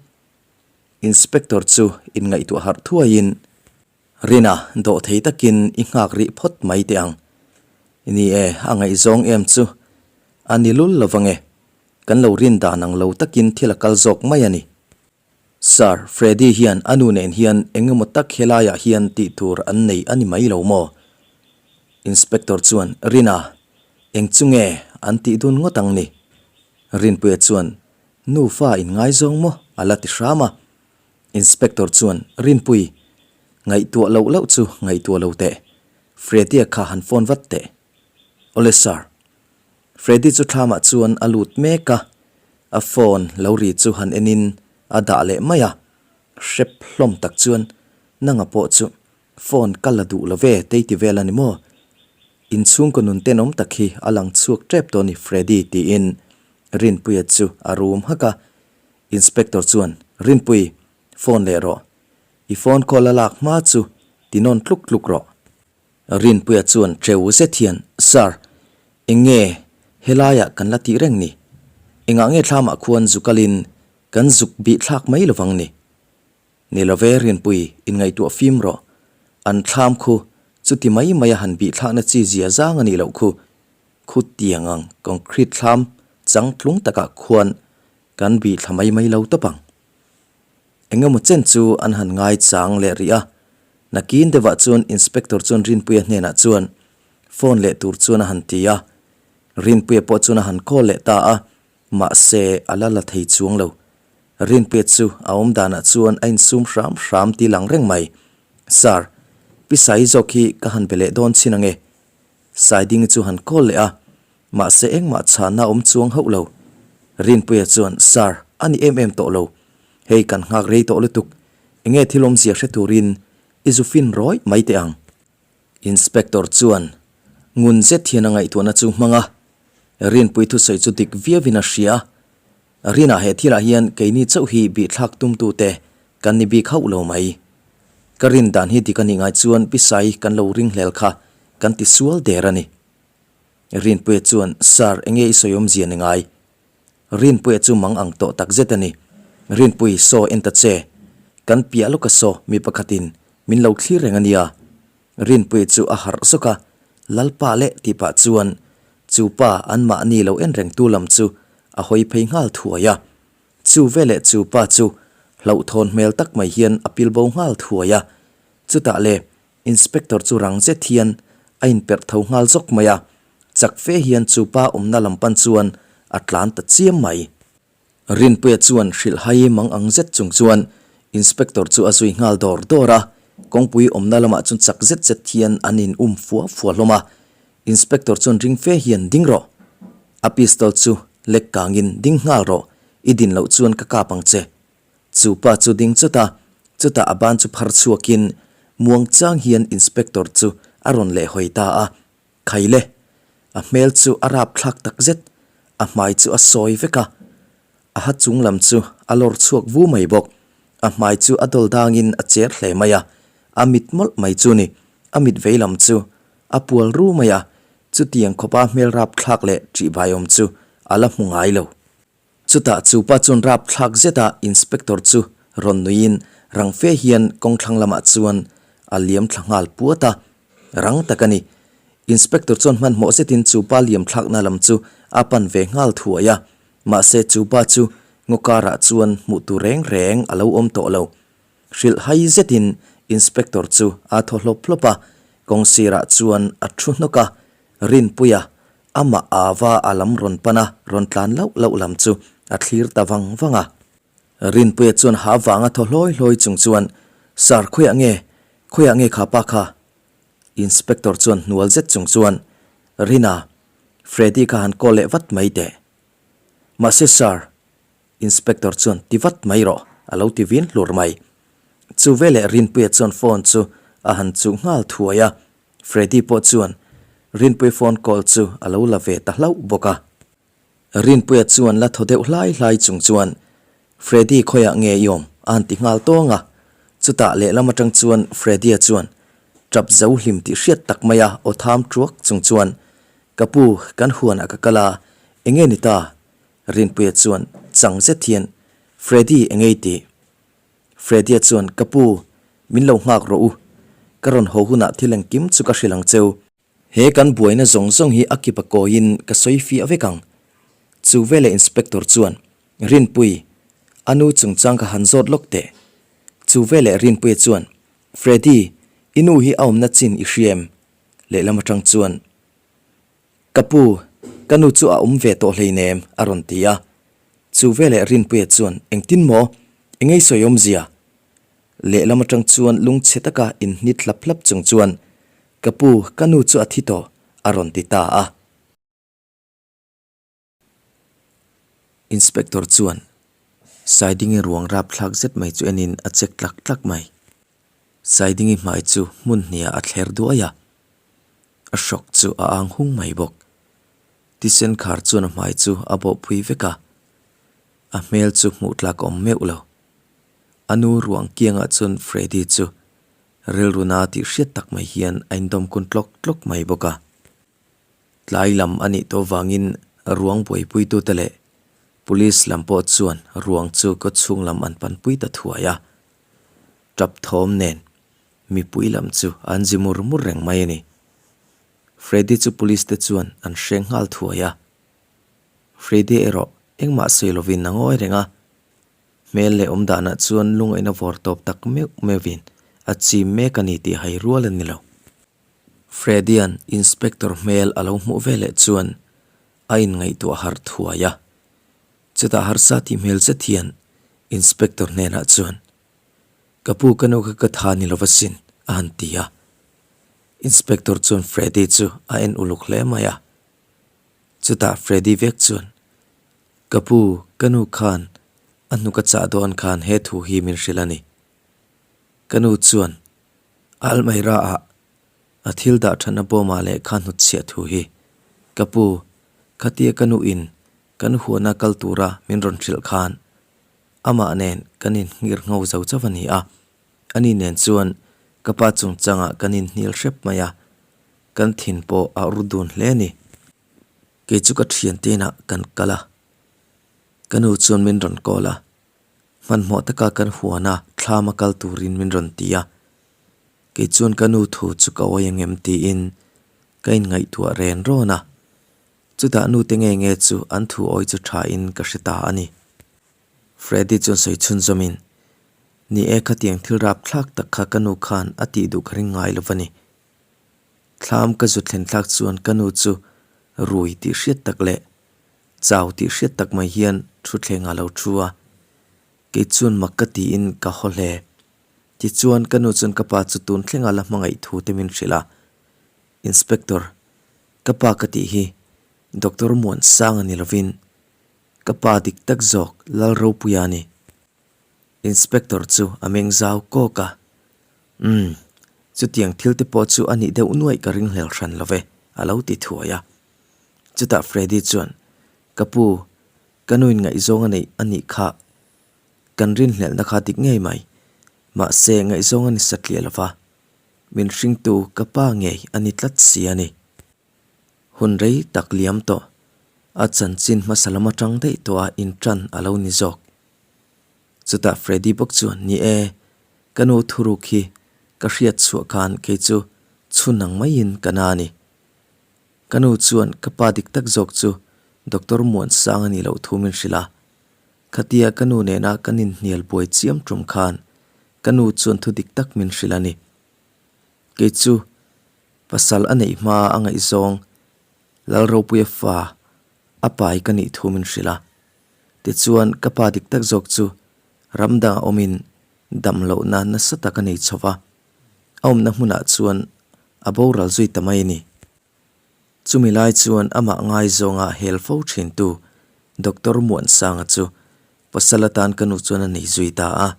Inspector chu inngaihtuah harh thuaiin, Rina, dawh thei takin i nghak rih phawt mai teh ang. Ni e, a ngaihzawng em chu a ni lul lo vang e. Kan lo rin dan ang lo takin thil a kal zawk mai a ni. Sir, Freddy hian a nu nen hian eng emaw tak helaiah hian tih tur an nei a ni mai lo maw? Inspector chuan, Rina, eng chu nge an tih dun ngawt ang ni? Rinpuia chuan, Nufa inngaizawng maw? a la ti hram a. Inspector chuan, Rinpui, ngaihtuah loh loh chu ngaihtuah lo teh. Freddy-a kha han phone vat teh. Awle sir. Freddy chu thlamah chuan a lut mek a, a phone lo ri chu han enin a dah leh mai a, hrep hlawm tak chuan nanga pawh chu phone ka la duh lo ve tei ti vel a ni maw? Inchhungkaw nun tenawm tak hi a lang chhuak tep tawh a ni Freddy tiin Rinpuia chu a rum hak a, Inspector chuan Rinpui phone leh rawh, i phone call a lak hma chu ti nawn tluk tluk rawh. Rinpuia chuan ṭeu zet hian, Sir, eng nge helaiah kan la tih reng ni? Engah nge thlamah khuan zu kalin kan zuk bih thlak mai lovang ni? Ni love Rinpui, inngaihtuah fim rawh. An thlam khu chuti mai maia han bih thlakna chi zia zang a nih loh khu. Khu tiang ang concrete thlam chang tlung takah khuan kan bih thla mai mai lo tawp ang. Eng emaw chen chu an han ngai chang leh rih a, nakin deuhah chuan Inspector chuan Rinpuia hnenah chuan phone leh tur chuan a han ti a, Rinpuia pawh chuan a han call leh ta a, mahse a la la thei chuang lo. Rinpuia chu a awm danah chuan a insum hram hram ti lang reng mai. Sir, Pi Saii zawk hi ka han be leh dawn chin ange. Saidingi chu han call leh a, Mahse engmah chhanna awm chuang hauh lo. Rinpuia chuan, Sir, a ni em em tawh lo. Hei kan nghak rei tawh lutuk. Enge thil awmzia hre turin i zu fin rawih mai teh ang. Inspector chuan ngun zet hian a ngaihtuahna chu hmang a. Rinpui thusawi chu dik viauin a hria. Rinah he thilah hian keini chauh hi bihthlak tumtute kan ni bik hauh lo mai. Ka rin dan hi dik a nih ngai chuan Pisai kan lo ringhlel kha kan ti sual der a ni. Rinpuia chuan, Sir, enge i sawi awmzia ni ngai? Rinpuia chu mang ang tawh tak zet a ni. Rinpui, saw en ta che. Kan piah lawka saw, mi pakhatin min lo thlir reng a nia. Rinpuia chu a harh zawk a, Lalpa leh tih pah chuan chu pa anmahni lo en rengtu lam chu a hawi phei nghal thuai a. Chu veleh chu pa chu hlauhthawn hmel tak mai hian a pilbo nghal thuai a. Chutah le Inspector chu rang zet hian a inperh tho nghal zawk mai a, chak fe hian chu pa awmna lam pan chuan a tlan ta chiam mai. Rinpuia chuan hrilh hai mang ang zet chung chuan Inspector chu a zui nghal dawr dawr a, kawngpui awmna lamah chuan chak zet zet hian an in um fua fua hlawm a. Inspector chuan ring fe hian ding rawh! A pistol chu lek kangin ding nghal rawh, i din loh chuan ka kap ang che. Chu pa chu ding chawt a, chutah a ban chu phar chhuakin muang chang hian inspector chu a rawn leh hawi ta a, Khaile! A hmel chu a rap thlak tak zet, a hmai chu a sawi vek a, a ha chung lam chu a lawr chhuak vu mai bawk, a hmai chu a dawl dangin a cher hle mai a, a mit mawlh mai chu ni, a mit vei lam chu a pual ru mai a, chutiang khawpa hmel rap thlak leh ṭihbaiawm chu a la hmu ngai lo. Chutah chu pa chuan rap thlak zet a inspector chu rawn nuiin rang fe hian kawngthlang lamah chuan a liam thla nghal puat a, rang tak a ni. Inspector chuan hmanhmawh zetin chu pa liam thlakna lam chu a pan ve nghal thuai a, mahse chu pa chu ngaw karah chuan hmuh tur reng reng a lo awm tawh lo. Hrilh hai zetin inspector chu a thaw hlawp hlawp a, kawng sirah chuan a thu hnawk a, Rinpuia Amah Ava a lam rawn pan a, rawn tlan lauh lauh lam chu a thlir ta vang vang a. Rinpuia chuan ha vanga thaw hlawi hlawi chung chuan, Sir, khawiah nge? Khawiah nge kha pa kha? Inspector chuan hnual zet chung chuan, Rina, Freddy kha han call leh vat mai teh. Mahse Sir, Inspector chuan ti vat mai rawh, a lo ti vin hlur mai. Chu veleh Rinpuia chuan phone chu a han chuh nghal thuai a, Freddy pawh chuan Rinpuii phone call chu a lo la ve ta hlauh bawk a. Rinpuia chuan la thaw deuh hlai hlai chung chuan, Freddy khawiah nge i awm? a han ti nghal tawng a. Chutah lehlam atang chuan Freddy-a chuan tap zo hlim tih hriat tak mai a aw tham tuak chung chuan, Ka pu, kan huanah ka kal a, enge ni ta? Rinpuia chuan chang zet hian, Freddy enge i tih? Freddy-a chuan, Ka pu, min lo nghak rawh u. Ka rawn haw hunah thil engkim chu ka hrilh ang cheu. He kan buaina zawng zawng hi a kip a kawiin ka sawi fiah vek ang. Chu veleh Inspector chuan, Rinpui, a nu chungchang ka han zawt lawk teh. Chu veleh Rinpuia chuan, Freddy, i nu hi a awmna chin i hria em? Lehlam atang chuan, Ka pu, ka nu chu a awm ve tawh hleinem, a rawn ti a. Chu veleh Rinpuia chuan, Engtin maw? Engei sawi awmzia? Lehlam atang chuan lungchhe taka inhnit hlap hlap chung chuan, Ka pu, ka nu chu a thi tawh, a rawn ti ta a. Inspector chuan Saidingi ruang rapthlak zet mai chu enin a check tlak tlak mai. Saidingi hmai chu hmun hniah a thler duai a, a hrawk chu a ang hung mai bawk. Tisen khar chuan a hmai chu a bawhpui vek a, a hmel chu hmuh tlak awm meuh lo. A nu ruang kiangah chuan Freddy chu rilru na tih hriat tak mai hian a indawm kun tlawk tlawk mai bawk a. Tlai lam a nih tawh vangin ruang buaipuitute leh Police lam pawh chuan ruang chu kaw chhung lam an panpui ta thuai a. Tap thawm nen mipui lam chu an zi mur mur reng mai a ni. Freddy chu Police te chuan an hreng nghal thuai a. Freddy erawh engmah sawi lovin a ngawi reng a. Hmel leh awm danah chuan lungaihna vawr tawp tak meuh meuhin a chim mek a ni tih hai rual a ni lo. Freddy-a'n Inspector hmel a lo hmuh veleh chuan a inngaihtuah harh thuai a. Chutah harsa tih hmel zet hian Inspector hnenah chuan, Ka pu ka nu kha ka tha ni lova sin, a han ti a. Inspector chuan Freddy chu a en uluk hle mai a. Chutah Freddy vek chuan, Ka pu, ka nu khan a hnuk a chah dawn khan he thu hi min hrilh a ni. Ka nu chuan Almaira ah a thil dah thatna bawmah leh kha hnutchhiah thu hi ka pu khatia ka nu in kan huana kal tura min rawn hrilh khan amah nen kan inhngir ngho zo chauh a ni a, ani nen chuan ka pa chungchangah kan inhnial hrep mai a, kan thin pawh a ur dun hle a ni. Kei chu ka thiante inah kan kal a, ka nu chuan min rawn call a, Hmanhmawh taka kan huana thlam a kal turin min rawn ti a, kei chuan ka nu thu chu ka awi ang em tiin ka inngaihtuah ren rawn a, chutah nute nge nge chu an thu awi chu thain ka hre ta a ni. Freddy chuan sawi chhunzawmin, Ni e, khatiang thil rapthlak tak kha ka nu khan a tih duh ka ring ngai lo va ni. Thlam ka zu thlen thlak chuan ka nu chu rui tih hriat tak leh Chau tih hriat tak mai hian thutthleng a lo thu a, kei chuan mak ka tiin ka haw hle. Tichuan ka nu chuan ka pa chu tun thlenga la hmangaih thu te min hrilh a, Inspector, ka pa ka tih hi Doctor Muansanga ni lovin ka pa dik tak zawk Lalropuia a ni. Inspector chu a meng zau kawk a, Umm, chutiang thil te pawh chu a nih deuh nuaih ka ringhlel hran lo ve, a lo ti thuai a. Chutah Freddy chuan, Ka pu, ka nuin ngaihzawng a neih a nih kha. Kan rinhlelhna kha dik ngei mai. Mahse, ngaihzawng a ni satliah lo va, min hringtu ka pa ngei a ni tlat si a ni. Hun rei tak liam tawh, a chanchin hmasa lam atang daih tawh a intan a lo ni zawk. Chutah Freddy bawk chuan, Ni e, ka nu thuruk hi ka hriat chhuah khan kei chu chhun ang maiin ka na a ni. Ka nu chuan ka pa dik tak zawk chu Doctor Muansang a nih loh thu min hrilh a. Khatia ka nu nena kan inhnial buai chiam tum khan ka nu chuan thu dik tak min hrilh a ni. Kei chu pasal a neih hma a ngaihzawng Lalropuia fa a pai ka nih thu min hrilh a. Tichuan ka pa dik tak zawk chu ram dangah awmin dam lohna nasa tak a nei chho va. A awmna hmunah chuan a boral zui ta mai a ni. Chumi lai chuan amah ngaizawnga hel fo thintu Doctor Muansanga chu pasal atan ka nu chuan a nei zui ta a.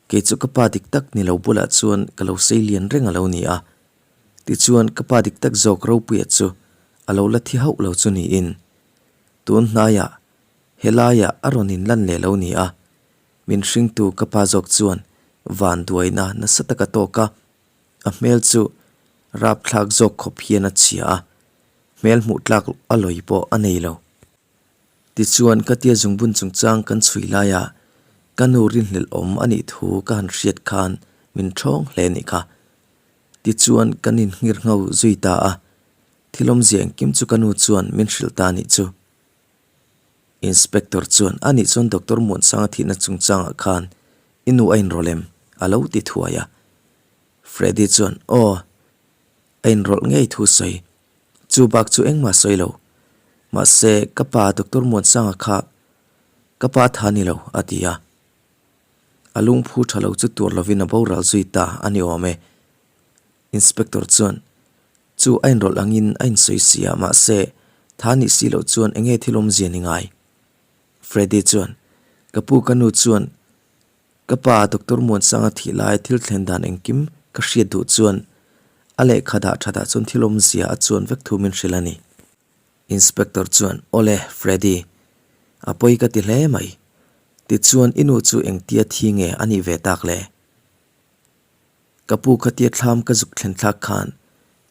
Kei chu ka pa dik tak ni lo bulah chuan ka lo sei lian reng a lo ni a. Tichuan ka pa dik tak zawk Ropuia chu a lo la thi hauh lo chu niin tun hnaiah helaiah a rawn inlan leh lo ni a. Min hringtu ka pa zawk chuan vanduaina nasa tak a tawk a, a hmel chu rapthlak zawk khawp hian a chhia a, hmel hmuh tlak a lawi pawh a nei lo. Tichuan ka tia zungbun chungchang kan chhui laia ka nu rinhlelh awm a nih thu ka han hriat khan min ṭhawng hle nih kha. Tichuan kan inhngir ngho zui ta a, thil awmzia engkim chu ka nu chuan min hrilh ta a nih chu. Inspector chuan a nih chuan Doctor Muansanga thihna chungchangah khan i nu a inrawlh em? a lo ti thuai a. Freddy chuan aw, a inrawlh ngei thu sawi. Chu bak chu engmah sawi lo. Mahse ka pa Doctor Muansanga kha ka pa tha ni lo a ti a. A lungphu tha lo chu tur lovin a boral zui ta a ni awm e. Inspector chuan. Chu a inrawlh angin a insawi si a, mahse, tha nih si loh chuan enge thil awmzia ni ngai? Freddy chuan, Ka pu ka nu chuan ka pa Doctor Muansanga thih lai thil thlen dan engkim ka hriat duh chuan a lehkha dah thatah chuan thil awmzia a chuan vek thu min hrilh a ni. Inspector chuan, Awle, Freddy, a pawi ka ti hle mai. Tichuan i nu chu engtia thi nge a nih ve tak le? Ka pu khatia thlam ka zuk thlen thlak khan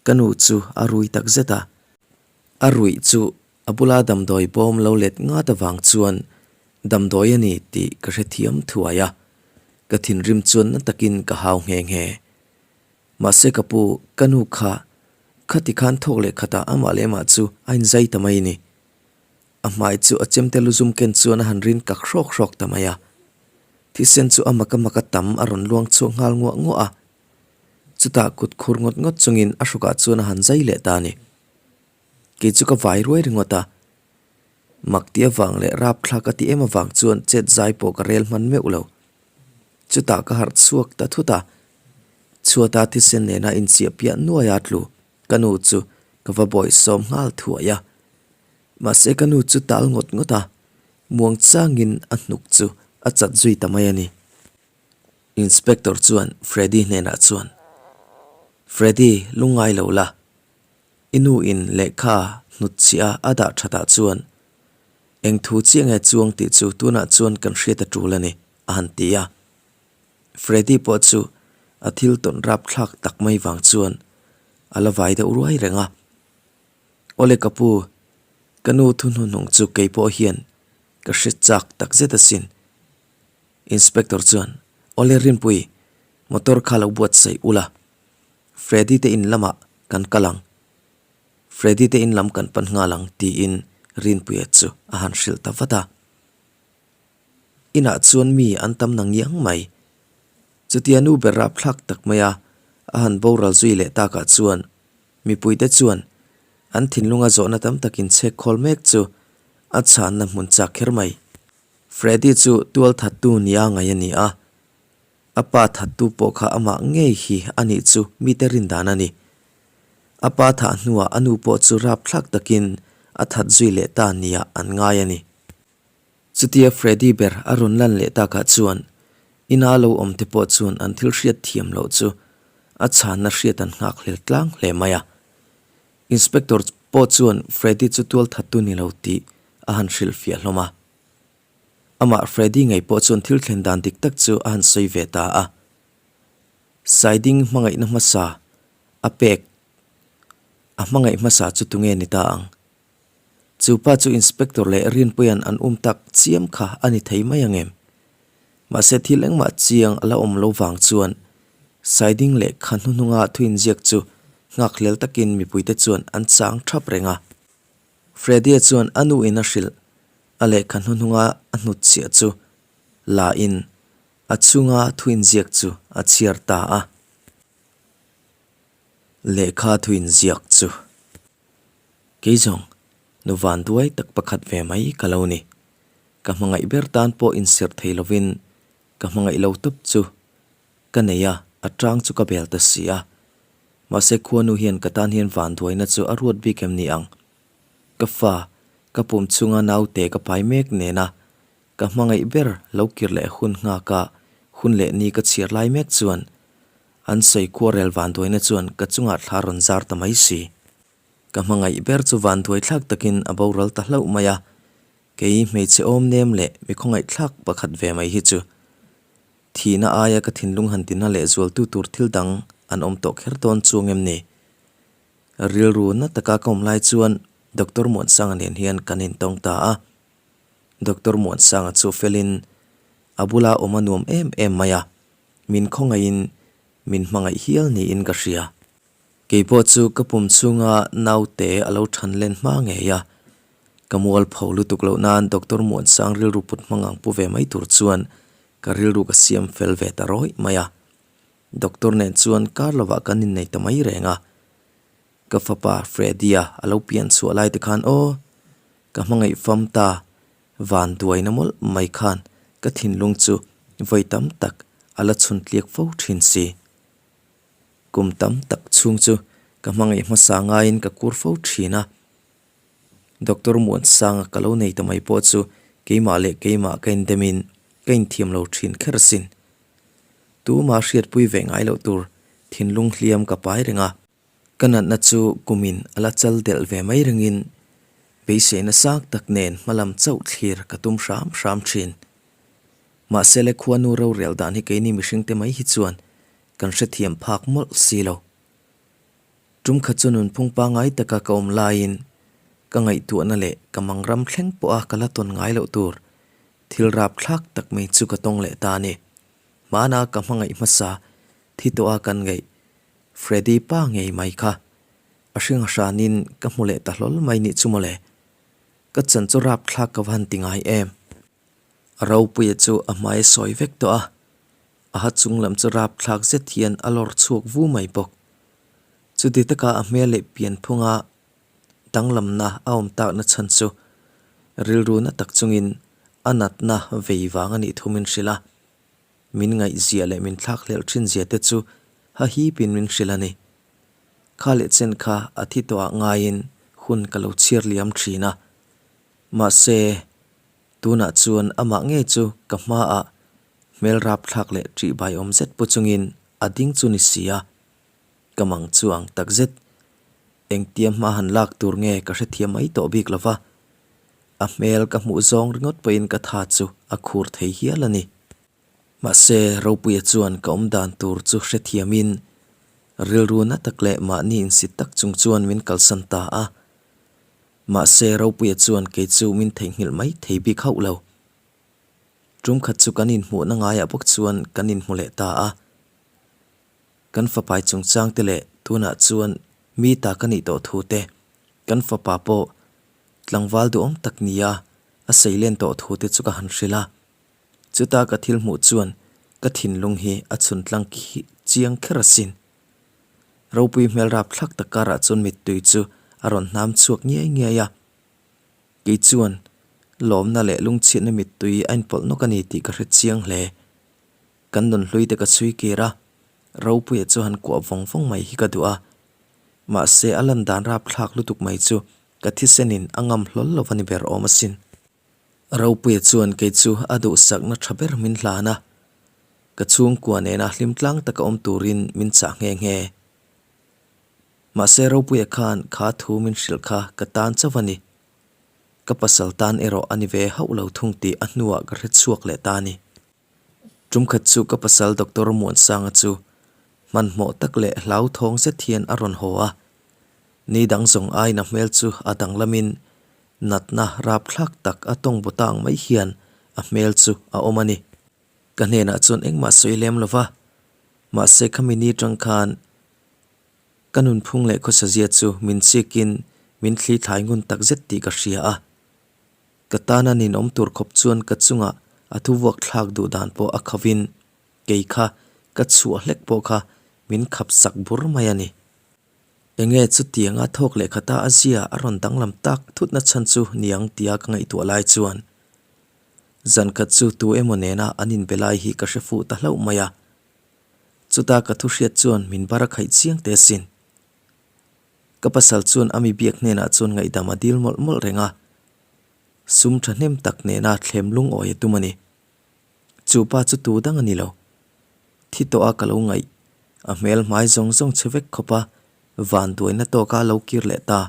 ka nu chu a rui tak zet a. A ruih chu a bula damdawi bawm lo let ngat avang chuan damdawi a ni tih ka hrethiam thuai a, ka thinrim chuan na takin ka hau nghe nghe. Mahse ka pu, ka nu kha khati khan thawk leh khatah amah leh amah chu a inzai ta mai a ni. A hmai chu a chemte lu zum ken chuan a han rin kak hrawk hrawk ta mai a. Thisen chu a maka maka tam a rawn luang chhuak nghal nguah nguah a. Chutah kut khur ngawt ngawt chungin a hrukah chuan a han zai leh ta a ni. Kei chu ka vai ruai ringawt a. Mak ti avang leh rapthlak a ti em avang chuan chet zai pawh ka rel hman meuh lo. Chutah ka harh chhuak ta thut a. Chhuata thisen nena inchiah piah nuai a tlu ka nu chu ka va bawihsawm nghal thuai a. Mahse ka nu chu tal ngawt ngawt a, muang changin a hnuk chu a chat zui ta mai a ni. Inspector chuan Freddy hnenah chuan, Freddy, lungngai lo la, i nu in lehkha hnut chhiah a dah thatah chuan eng thu chiah nge chuang tih chu tunah chuan kan hriat a tul a ni, a han ti a. Freddy pawh chu a thil tawn rapthlak tak mai vang chuan a la vai deuh ruai reng a. Awle ka pu, ka nu thu hnuhnung chu kei pawh hian ka hre chak tak zet asin. Inspector chuan, Awle Rinpui, motor kha lo buatsaih ula, Freddy te in lamah kan kal ang. Freddy te in lam kan pan nghal ang tiin Rinpuia chu a han hrilh ta vat a. Inah chuan mi an tam na ngiang mai. Chutia nu ber rapthlak tak maia a han boral zui leh takah chuan Mipuite chuan an thinlunga zawhna tam takin chhek khawl mek chu a chhanna hmun chak kher mai. Freddy chu tual thattu nia ngaih a ni a, a pa thattu pawh kha amah ngei hi a nih chu mite rin dan a ni. A pa thah hnuah a nu pawh chu rapthlak takin a that zui leh ta nia an ngai a ni. Chutia Freddy ber a rawn lan leh takah chuan ina lo awm te pawh chuan an thil hriat thiam loh chu a chhanna hriat an nghak hlel tlang hle mai a. Inspector pawh chuan Freddy chu tual thattu ni lo tih a han hrilhfiah hlawm a. Amah Freddy ngei pawh chuan thil thlen dan dik tak chu a han sawi ve ta a. Saiding hmangaihna hmasa a pek a hmangaih hmasa chu tunge ni ta ang? Chu pa chu Inspector leh Rinpuia'n an um tak chiam kha a ni thei mai ang em? Mahse thil engmah chiang a la awm lo vang chuan Saiding leh kha hnuhnunga thu inziak chu nghakhlel takin mipuite chuan an chang thap reng a. Freddy-a chuan a nu in a hrilh a lehkha hnuhnunga a hnutchhiah chu la in a chhunga thu inziak chu a chhiar ta a. Lehkha thu inziak chu. Kei zawng, nu van duai tak pakhat ve mai ka lo ni. Ka hmangaih ber tan pawh insirh thei lovin ka hmangaih lo tawp chu ka nei a, a tang chu ka bel ta si a. Mahse khuanu hian ka tan hian van duaina chu a ruat bik em ni ang? Ka fa, ka pum chhunga naute ka pai mek nena ka hmangaih ber lo kir leh hun nghaka hun leh ni ka chhiar lai mek chuan An sawi khuarel vanduaina chuan ka chungah thla rawn zar ta mai si. Ka hmangaih ber chu vanduaithlak takin a boral ta hlauh mai a, kei hmeichhe awm nem leh mi khawngaihthlak pakhat ve mai hi chu thihna aia ka thinlung han tina leh zualtu tur thil dang an awm tawh kher dawn chuang em ni? Rilru na taka ka awm lai chuan Doctor Muansanga nen hian kan intawng ta a. Doctor Muansanga chu felin a bula awm a nuam em em mai a. Min khawngaihin min hmangaih hial niin ka hria. Kei pawh chu ka pum chhunga naute a lo than len hma ngei a, ka mual pho lutuk loh nan Doctor Muansang rilru put hmang ang pu ve mai tur chuan ka rilru ka siam fel ve ta rawih mai a. Doctor nen chuan kar lovah kan innei ta mai reng a. Ka fapa Freddy-a a lo pian chhuah lai te khan aw, ka hmangaih fam ta Van duaina mawlh mai khan ka thinlung chu vawi tam tak a la chhun tliak fo thin si. Kum tam tak chhung chu Ka hmangaih hmasa ngaiin ka kur fo thin a. Doctor Muansanga ka lo nei ta mai pawh chu keimah leh keimah ka indemin ka inthiam lo thin kher asin. Tumah hriatpui ve ngai loh tur thinlung hliam ka pai reng a. Ka natna chu kumin a la chal delh ve mai ringin beiseina sang tak nen hmalam chauh thlir ka tum hram hram thin. Mahse le khuanu rorel dan hi keini mihringte mai hi chuan kan hrethiam phak mawlh si lo. Tum khat chu nunphung pangngai taka ka awm laiin ka ngaihtuahna leh ka mangram thleng pawha ka la tawn ngai loh tur thil rapthlak tak mai chu ka tawng leh ta a ni. Hmana ka hmangaih hmasa thi tawha kan ngaih Freddy pa ngei mai kha a hring a hranin ka hmu leh ta hlawl mai nih chu mawle. Ka chan chu rapthlak ka va han ti ngai em. A ropuia chu a hmai a sawi vek tawh a, a ha chung lam chu rapthlak zet hian a lawr chhuak vu mai bawk. Chuti taka a hmel leh pianphunga danglamna a awm takna chhan chu rilru na tak chungin a natna vei vang a nih thu min hrilh a, min ngaihzia leh min thlakhlelh thin zia te chu hahipin min hrilh a ni. Kha leh chen kha a thi tawhah ngaiin hun ka lo chhiar liam thin a, mahse, Tunah chuan amah ngei chu ka hmaah hmel rapthlak leh ṭihbai awm zet pu chungin a ding chu ni si a, ka mang chu ang tak zet. Engtia hma han lak tur nge ka hrethiam mai tawh bik lo va, a hmel ka hmuh zawng ringawt pawhin ka tha chu a khur thei hial a ni. Mahse, Ropuia chuan ka awm dan tur chu hrethiamin rilru na tak leh mahni insit tak chung chuan min kalsan ta a. Mahse, Ropuia chuan kei chu min theihnghilh mai thei bik hauh lo. Tum khat chu kan inhmuhna ngaiah bawk chuan kan inhmu leh ta a. Kan fapai chungchang te leh tunah chuan mi ta ka nih tawh thu te, kan fapa pawh tlangval duhawm tak nia a seilen tawh thu te chu ka han hrilh a. Chuta ka thil hmuh chuan ka thinlung hi a chhun tlang chiang kher asin. Ropui hmel rap thlak tak karah chuan mittui chu a rawn hnam chhuak ngiai ngiai a. Kei chuan lawmna leh lungchhiatna mittui a inpawlh nawk a ni tih ka hre chiang hle. Kan nunhlui te ka chhui kir a, Ropuia chu han kuah vawng vawng mai hi ka duh a. Mahse a lan dan rap thlak lutuk mai chu ka thisenin a ngam hlawl lo a ni ber awm asin. Ropuia chuan kei chu a duhsakna tha ber min hlan a, ka chhungkua nena hlim tlang taka awm turin min chah nghe nghe. Mahse Ropuia khan kha thu min hrilh kha ka tan chauh a ni. Ka pasal tan erawh a ni ve hauh lo thung tih a hnuah ka hre chhuak leh ta a ni. Tumkhat chu ka pasal Doctor Muansanga chu hmanhmawh tak leh hlauthawng zet hian a rawn haw a. Ni dang zawng aiin a hmel chu a danglamin natna rapthlak tak a tawng bu tang mai hian a hmel chu a awm a ni. Ka hnenah chuan engmah sawi lem lo va, mahse khami ni tang khan ka nunphung leh khawsazia chu min chikin min thli thlai ngun tak zet tih ka hria a. Ka tana ninawm tur khawp chuan ka chungah a thuvuak thlak duh dan pawh a khovin kei kha ka chhuah hlek pawh kha min khap sak bur mai a ni. Enge chutianga thawk leh khata a zia a rawn danglam tak thutna chhan chu niang tia ka ngaihtuah lai chuan zan khat chu tu emaw nena an inbe lai hi ka hre fuh ta hlauh mai a. Chuta ka thu hriat chuan min bar a khaih chiang teh asin. Ka pasal chuan a mi biak hnenah chuan ngaihdam a dil mawlh mawlh reng a, sum thahnem tak nena thlem lungawi a tum a ni. Chu pa chu tu dang a ni lo. Thi tawh a ka lo ngaih, a hmel hmai zawng zawng chhe vek khawp a, van duaina tawka lo kir leh ta,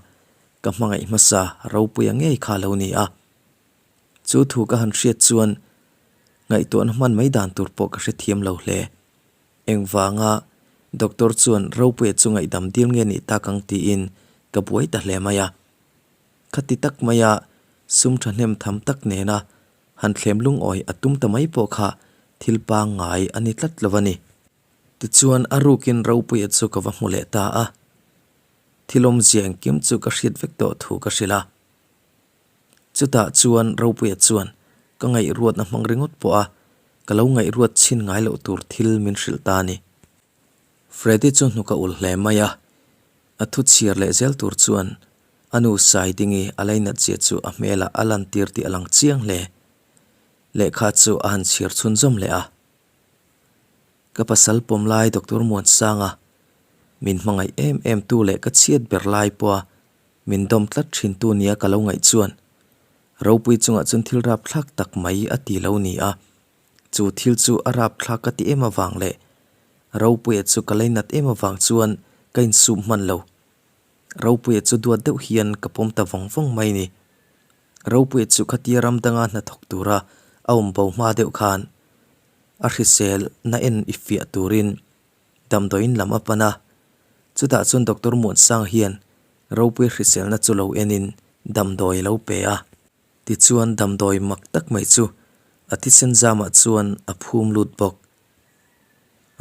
ka hmangaih hmasa Ropuia ngei kha lo ni a. Chu thu ka han hriat chuan ngaihtuahna hman mai dan tur pawh ka hrethiam lo hle. Engvanga doctor chuan Ropuia chu ngaihdam dil nge nih tak ang tiin ka buai ta hle mai a. Khati tak maia sum thahnem tham tak nena han thlem lungawi a tum ta mai pawh kha thil pangngai a ni tlat lo a ni. Tichuan a rukin Ropuia chu ka va hmu leh ta a, thil awmzia engkim chu ka hriat vek tawh thu ka hrilh a. Chutah chuan Ropuia chuan ka ngaihruatna hmang ringawt pawh a ka lo ngaihruat chhin ngai loh tur thil min hrilh ta a ni. Freddy chu hnuk a ul hle mai a, a thu chhiar leh zel tur chuan a nu Saidingi a lainat zia chu a hmelah a lantir tih a lang chiang hle. Lehkha chu a han chhiar chhunzawm leh a. Ka pasal pawm lai Doctor Muansanga. Min hmangaih em em tu leh ka chhiat ber lai pawha min dawm tlat thin tu nia ka lo ngaih chuan Ropui chungah chuan thil rapthlak tak mai a ti lo ni a. Chu thil chu a rapthlak ka ti em avang leh Ropuia chu ka leinat em avang chuan ka insum hman lo. Ropuia chu duat deuh hian ka pawm ta vawng vawng mai ni. Ropuia chu khatia ram danga hnathawk tura a awm bo hma deuh khan a hrisel na en i fiah turin damdawiin lam a pan a. Chutah chuan Doctor Muansang hian Ropuia hriselna chu lo enin damdawi a lo pe a. Tichuan damdawi mak tak mai chu a thisen zamah chuan a phum lut bawk.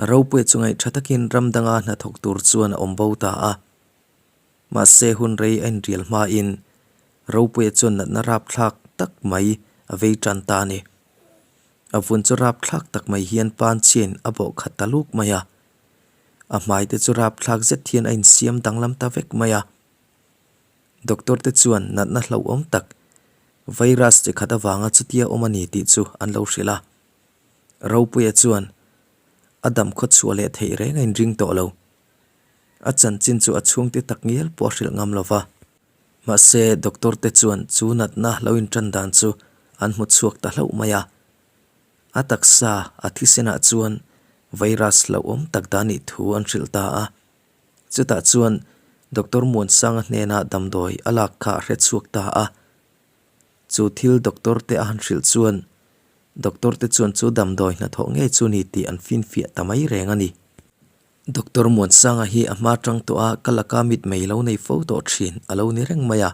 Ropuia chu ngaih tha takin ram danga hnathawk tur chuan a awm bo ta a. Mahse hun rei a inrial hmain Ropuia chuan natna rapthlak tak mai a vei tan ta a ni. A vun chu rapthlak tak mai hian pan chiain a bawh khat ta luk mai a. A hmai te chu rapthlak zet hian a insiam danglam ta vek mai a. Doctor te chuan natna hlauhawm tak virus chi khat avanga chutia awm a ni tih chu an lo hrilh a. Ropuia chuan a dam khaw chhuah leh theih reng a inring tawh lo. A chanchin chu a chhungte tak ngial pawh a hrilh ngam lo va. Mahse, doctor te chuan chu natna lo intan dan chu an hmu chhuak ta hlauh mai a. A taksa a thisenah chuan virus hlauhawm tak dah nih thu an hrilh ta a. Chutah chuan Doctor Muansanga hnena damdawi a lak kha a hre chhuak ta a. Chu thil doctor te a han hrilh chuan doctor te chuan chu damdawi hnathawh ngei chu ni tih an finfiah ta mai reng a ni. Doctor Muansanga hi a hma tang tawh a ka laka mitmei lo nei fo tawh thin a lo ni reng mai a,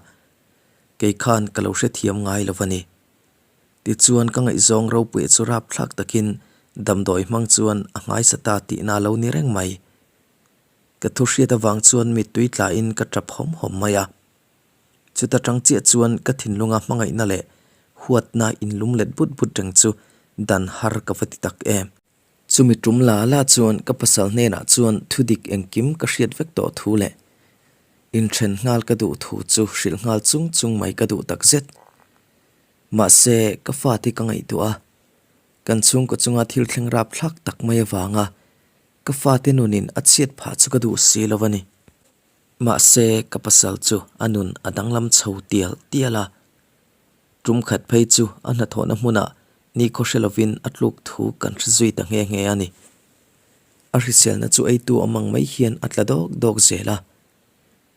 kei khan ka lo hrethiam ngai lo va ni. Tichuan ka ngaihzawng ropuia chu rapthlak takin damdawi hmang chuan a nghaisa ta tihna a lo ni reng mai. Ka thu hriat avang chuan mittui tlain ka tap hawm hawm mai a. Chuta tang chiah chuan ka thinlunga hmangaihna leh huatna inlum let but but reng chu dan har ka va ti tak em. Chumi tum la la chuan ka pasal hnenah chuan thudik engkim ka hriat vek tawh thu leh inthen nghal ka duh thu chu hrilh nghal chung chung mai ka duh tak zet. Mahse, ka fate ka ngaihtuah a, kan chhungkaw chunga thil thleng rapthlak tak mai avanga ka fate nunin a chhiat phah chu ka duh si lo a ni. Mahse, ka pasal chu a nun a danglam chho tial tial a. Tum khat phei chu a hnathawhna hmunah nikhaw hre lovin a tluk thu kan hre zui ta nghe nghe a ni. A hriselna chu eitu awm ang mai hian a tla dawk dawk zel a,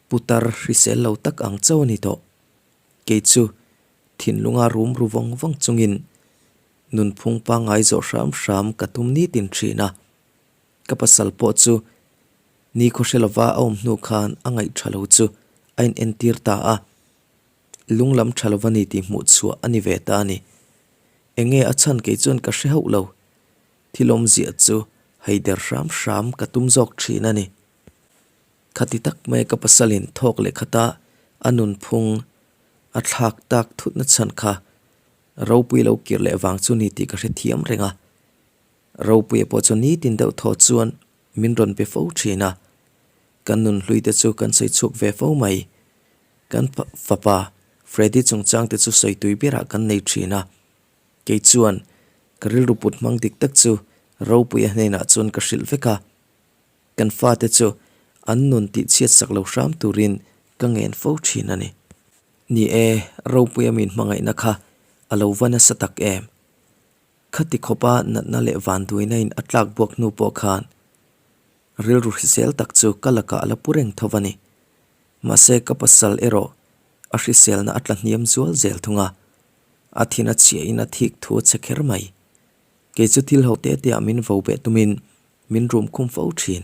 putar hrisel lo tak ang chauh a ni tawh. Kei chu thinlunga rum ru vawng vawng chungin nunphung pangngai zawh hram hram ka tum nitin thin a. Ka pasal pawh chu nikhaw hre lova a awm hnu khan a ngaih tha lo chu a inentir ta a. Lung lam tha lova ni tih hmuh chhuah a ni ve ta a ni. Enge a chhan kei chuan ka hre hauh lo. Thil awmziah chu hei der hram hram ka tum zawk thin a ni. Khati tak mai ka pasalin thawk leh khata a nunphung a thlak tak thutna chhan kha ropui lo kir leh vang chu ni tih ka hrethiam reng a. Ropuia pawh chu nitin deuh thaw chuan min rawn be fo thin a. Kan nunhlui te chu kan sawi chhuak ve fo mai. Kan fapa Freddy chungchang te chu sawi tui berah kan nei thin a, kei chuan ka rilru put hmang dik tak chu Ropuia hnenah chuan ka hrilh vek a, kan fate chu an nun tih chhiat sak lo hram turin ka ngen fo thin a ni. Ni e, Ropuia min hmangaihna kha a lo va nasa tak em? Khati khawpa natna leh vanduaina in a tlak buak hnu pawh khan rilru hrisel tak chu ka lakah a la pu reng tho a ni. Mahse ka pasal erawh a hriselna a tla hniam zual zel thung a, a thin a chhiahin a thik thu a che kher mai. Kei chu thil ho te te ah min vo beh tumin min rum khum fo thin.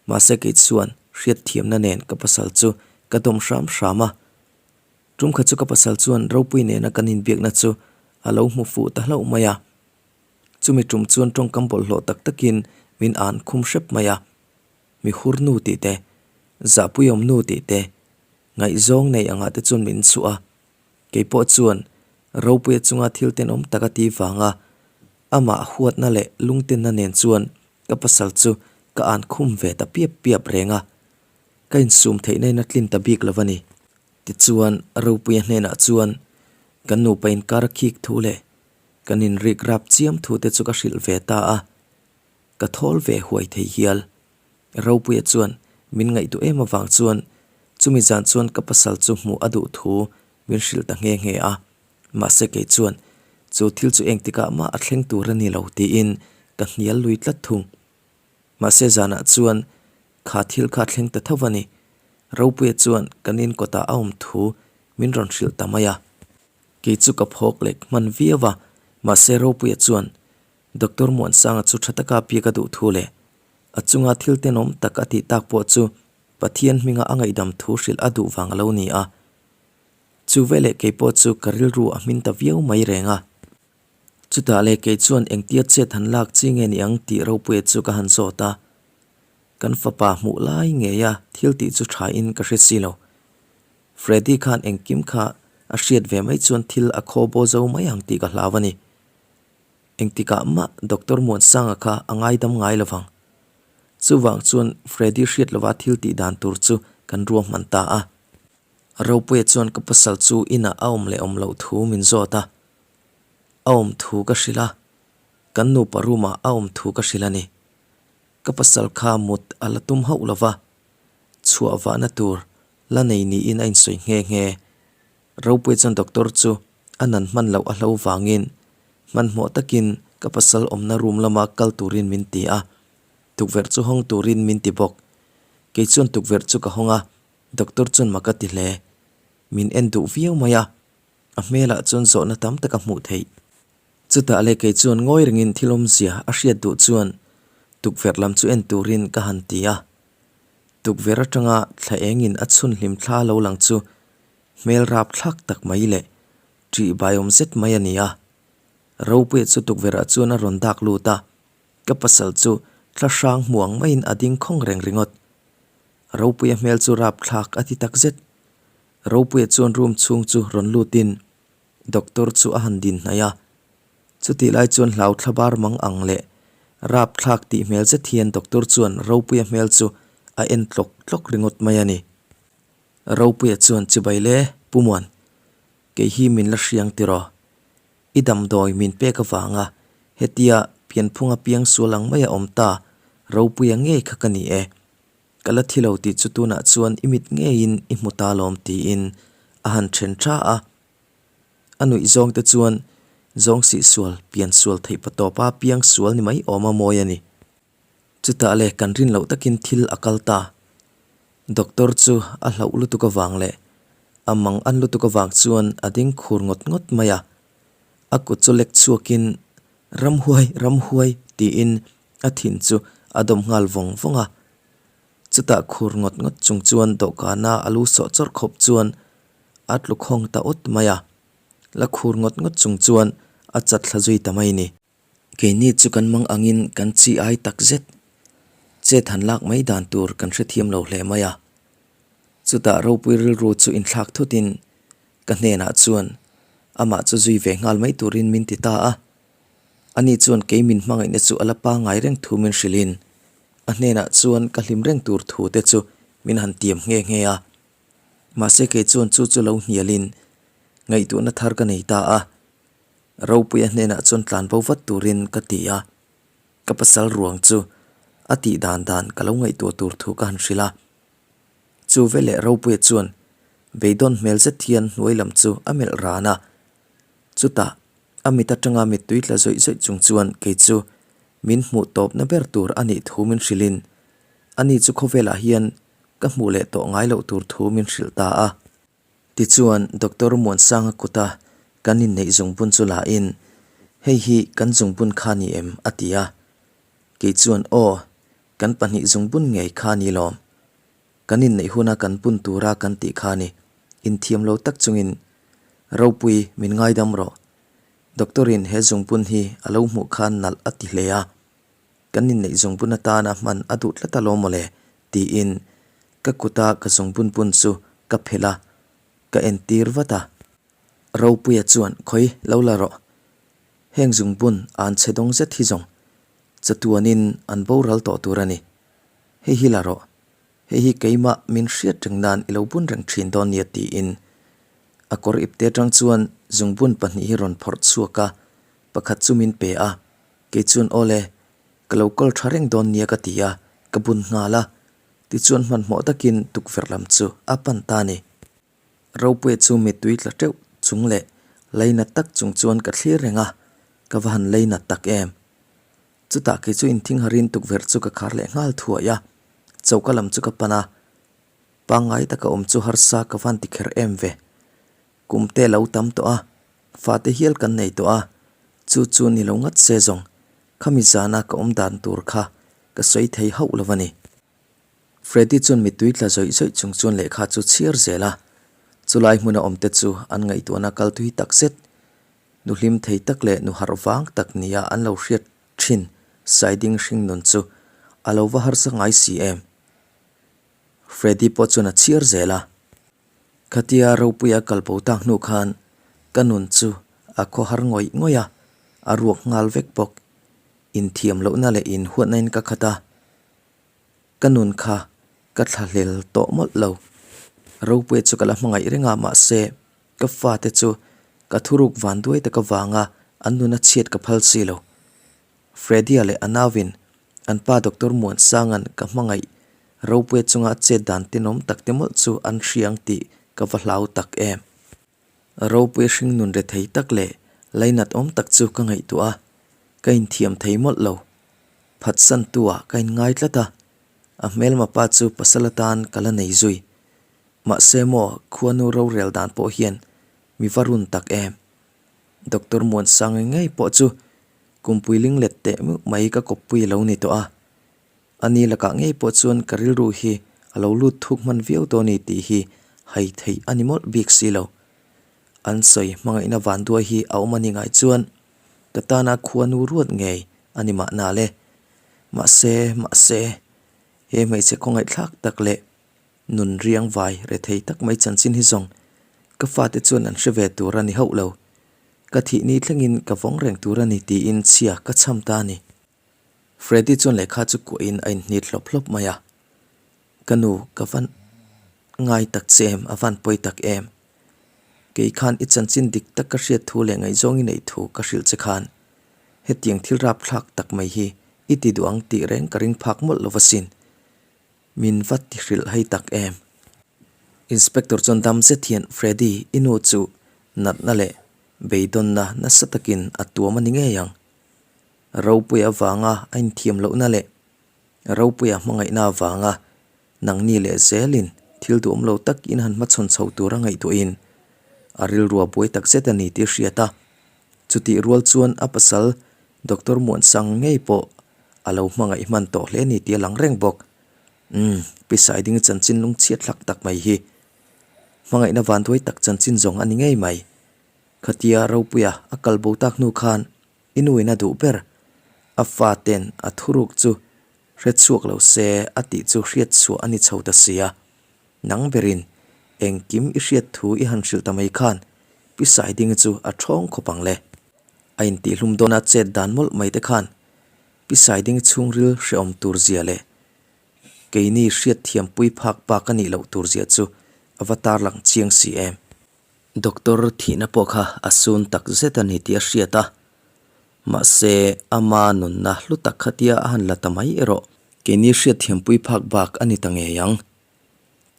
Mahse kei chuan hriatthiamna nen ka pasal chu ka dawm hram hram a. Tum kha chu ka pasal chuan ropui nena kan inbiakna chu a lo hmu fuh ta hlauh mai a. Chumi tum chuan tawngkam bawlhhlawh tak takin min an khum hrep mai a. Mi hur nu tih te, zahpuiawm nu tih te, ngaihzawng nei angah te chuan min chhuah a. Kei pawh chuan Ropuia chunga thil tenawm tak a ti vanga amah huatna leh lungtenna nen chuan ka pasal chu ka an khum ve ta piap piap reng a. Ka insum theihna in a tlin ta bik lo a ni. Tichuan Ropuia hnenah chuan kan nupa inkar a khik thu leh kan inrik rap chiam thu te chu ka hrilh ve ta a. Ka thawl ve huai thei hial. Ropuia chuan Min ngaihtuah em avang chuan chumi zan chuan ka pasal chu hmuh a duh thu min hrilh ta nghe nghe a. Mahse kei chuan chu thil chu engtikah mah a thleng tur a ni lo tiin ka hnial lui tlat thung. Mahse zanah chuan kha thil kha a thleng ta tho a ni. Ropuia chuan kan in kawtah a awm thu min rawn hrilh ta mai a. Kei chu ka phawk lek hman viau a, mahse Ropuia chuan Doctor Muansanga chu tha taka biak a duh thu leh a chunga thil tenawm tak a tih tak pawh chu Pathian hminga a ngaihdam thu hrilh a duh vang a lo ni a. Chu veleh kei pawh chu ka rilru a hmin ta viau mai reng a. Chutah leh kei chuan engtia chet han lak chi nge ni ang tih Ropuia chu ka han zawt a. Kan fapa hmuh lai ngeia thil tih chu tha in ka hre si lo. Freddy khan engkim kha a hriat ve mai chuan thil a khaw baw zo mai ang tih ka hlau a ni. Engtikah mah Doctor Muansanga kha a ngaidam ngai lo vang. Chuvang chuan Freddy hriat lova thil tih dan tur chu kan ruahman ta a. Ropuia chuan ka pasal chu inah a awm leh awm loh thu min zawt a. A awm thu ka hrilh a, kan nupa room ah a awm thu ka hrilh a ni. Ka pasal kha mut a la tum hauh lo va, chhuah vahna tur la nei niin a insawi nghe nghe. Ropuia chuan doctor chu a nan hman loh a hlo vangin hmanhmawh takin ka pasal awmna room lama kal turin min ti a, tukverh chu hawng turin min ti bawk. Kei chuan tukverh chu ka hawng a, doctor chuan mak a ti hle. Min en duh viau mai a, a hmelah chuan zawhna tam tak a hmuh theih. Chutah leh kei chuan ngawi rengin thil awmzia a hriat duh chuan tukverh lam chu en turin ka han ti a. Tukverh atanga thla engin a chhun hlim thla lo lang chu hmel rap thlak tak mai leh ṭih baiawm zet mai a ni a. Ropuia chu tukverhah chuan a rawn dak lut a, ka pasal chu thla hrang hmuang maiin a ding khawng reng ringawt. Ropuia hmel chu rap thlak a ti tak zet. Ropuia chuan room chhung chu rawn lutin doctor chu a han din hnaih a. Chutih lai chuan hlau thla bar mang ang leh rap thlak tih hmel zet hian doctor chuan Ropuia hmel chu a en tlawk tlawk ringawt mai a ni. Ropuia chuan chibai le Pu Muan, kei hi min la hriang tiraw? I damdawi min pek avanga hetia pianphunga piang sual ang mai a awm ta Ropuia ngei kha ka ni e. Ka la thi lo tih chu tunah chuan i mit ngeiin i hmu ta lawm tiin a han then tha a. A nuih zawng te chuan zawng sih sual, pian sual theih pa tawpa piang sual ni mai awm a mawi a ni. Chutah le kan rin loh takin thil a kal ta. Doctor chu a hlauh lutuk avang leh a mang an lutuk avang chuan a ding khur ngawt ngawt mai a. A kut chu lek chhuakin Ramhuai, Ramhuai tiin a thin chu a dawm nghal vawng vawng a. Chutah khur ngawt ngawt chung chuan dawhkana a lu sawh chawrh khawp chuan a tlu khawng ta awt mai a. La khur ngawt ngawt chung chuan a chat thla zui ta mai ni. Keini chu kan mang angin kan chi ai tak zet. Chet han lak mai dan tur kan hrethiam lo hle mai a. Chutah ropui rilru chu inthlak thutin ka hnenah chuan amah chu zui ve nghal mai turin min ti ta a. Ani chuan kei min hmangaihna chu a la pangngai reng thu min hrilhin a hnenah chuan ka hlim reng tur thu te chu min han tiam nghe nghe a. Mahse kei chuan chu chu lo hnialin ngaihtuahna thar ka nei ta a. Ropuia hnenah chuan tlan bo vat turin ka ti a, ka pasal ruang chu a tih dan dan ka lo ngaihtuah tur thu ka han hrilh a. Chu veleh Ropuia chuan beidawn hmel zet hian hnuai lam chu a melh ran a, chutah a mit atanga mittui tla zawih zawih chung chuan kei chu min hmuh tawpna ber tur a nih thu min hrilhin ani chu khawvelah hian ka hmuh leh tawh ngai loh tur thu min hrilh ta a. Tichuan, Doctor Muansanga kuta kan inneih zungbun chu la in, Hei hi kan zungbun kha ni em? a ti a. Kei chuan, Aw, kan pahnih zungbun ngei kha ni lawm. Kan inneih huna kan bun tura kan tih kha ni. Inthiam lo tak chungin, Ropui, min ngaidam rawh. Doctor-in he zungbun hi a lo hmuh khan nalh a ti hle a. Kan inneih zungbun atana hman a duh tlat alawm mawle, tiin ka kuta ka zungbun bun chu ka phelh a, ka entir vat a. Ropuia chuan, Khawi, lo la rawh. Heng zungbun an chhe dawng zet hi zawng chatuanin an boral tawh tur a ni. Hei hi la rawh. Hei hi keimah min hriat reng nan i lo bun reng thin dawn nia tiin a kawr ipte atang chuan zungbun pahnih hi rawn phawrh chhuak a, pakhat chu min pe a. Kei chuan, Awle, ka lo kawl tha reng dawn nia ka ti a, ka bun nghal a. Tichuan hmanhmawh takin tukverh lam chu a pan ta a ni. Ropuia chu mittui tla teuh chung leh leinat tak chung chuan ka thlir reng a, ka va han leinat tak em. Chutah kei chu inthing harin tukverh chu ka khar leh nghal thuai a, choka lam chu ka pan a, pangngai taka awm chu harsa ka van ti kher em ve. Kum te lo tam tawh a, fate hial kan nei tawh a, chu chu ni lo ngat se zawng, khami zana ka awm dan tur kha ka sawi thei hauh lo a ni. Freddy chuan mittui tla zawih zawih chung chuan lehkha chu chhiar zel a, chulai hmuna awmte chu an ngaihtuahna kal tui tak zet, nu hlim thei tak leh nu harh vang tak nia an lo hriat thin Saiding hring nun chu a lo va harsa ngai si em? Freddy pawh chuan a chhiar zel a. Khatia ropuia kal bo tak hnu khan ka nun chu a khawhar ngawih ngawih a, a ruak nghal vek bawk. Inthiam lohna leh inhuatna in ka khat a. Ka nun kha ka thlahlel tawh mawlh lo. Ropuia chu ka la hmangaih reng a, mahse ka fate chu ka thuruk van duai tak avanga an nuna chhiat ka phal si lo. Freddy-a leh a nauin an pa Doctor Muansanga'n ka hmangaih Ropuia chunga chet dan tenawm tak te mawlh chu an hria ang tih ka va hlau tak em. Ropuia hring nun rethei tak leh lainat awm tak chu ka ngaihtuah a, ka inthiam thei mawlh lo. Phatsantu-ah ka inngai tlat a, a hmelma pa chu pasal atan ka la nei zui. Mahse maw, khuanu rorel dan pawh hian mi va run tak em. Doctor Muansangi ngei pawh chu kumpui linglet teh meuh mai ka kawppui a lo ni tawh a. A ni lakah ngei pawh chuan ka rilru hi a lo lut thuk hman viau dawn ni tih hi hai theih a ni mawlh bik si lo. An sawi hmangaihna vanduai hi a awm a ni ngai chuan ka tana khuanu ruat ngei a ni mahna le. Mahse, mahse, he hmeichhe khawngaihthlak tak leh nun riang vai rethei tak mai chanchin hi zawng ka fate chuan an hre ve tur a ni hauh lo. Ka thih ni thlengin ka vawng reng tur a ni tiin chhia ka chham ta a ni. Freddy chuan lehkha chu kuahin a inhnit hlawp hlawp mai a, Ka nu, ka van ngai tak che em, a van pawi tak em? Kei khan i chanchin dik tak ka hriat thu leh ngaihzawng i neih thu ka hrilh che khan hetiang thil rapthlak tak mai hi i ti duh ang tih reng ka ring phak mawlh lo asin. Min va ti hrilh hei tak em? Inspector chuan dam zet hian Freddy, i nu chu natna leh beidawnna nasa takin a tuam a ni ngei ang. Ropuia avanga a inthiam lohna leh Ropuia hmangaihna avanga nangni leh zelin thil duhawm lo tak in han hmachhawn chho tur a ngaihtuahin a rilru a buai tak zet a ni tih a hriat a. Chutih rual chuan a pasal Doctor Muansang ngei pawh a lo hmangaih hman tawh hle a ni tih a lang reng bawk. Umm, Pi Saidinga chanchin lungchhiat hlak tak mai hi hmangaihna vanduai tak chanchin zawng a ni ngei mai. Khatia Ropuia a kal bo tak hnu khan I nu in a duh ber. A fa ten a thuruk chu hre chhuak lo se a tih chu hriat chhuah a ni chho ta sia. Nang berin engkim i hriat thu i han hrilh ta mai khan Pi Saidinga chu a thawng khawp ang le. A intihhlum dawna chet dan mawlh mai te khan Pi Saidinga chhungril hrehawm tur zia leh keini hriat thiampui phak bak a nih loh tur zia chu a va tarlang chiang si em. Doctor thihna pawh kha a sun tak zet a ni tih a hriat a, mahse ama nunna hlu tak khatia a han la ta mai erawh. Keini hriatthiampui phak bak a ni ta ngei ang.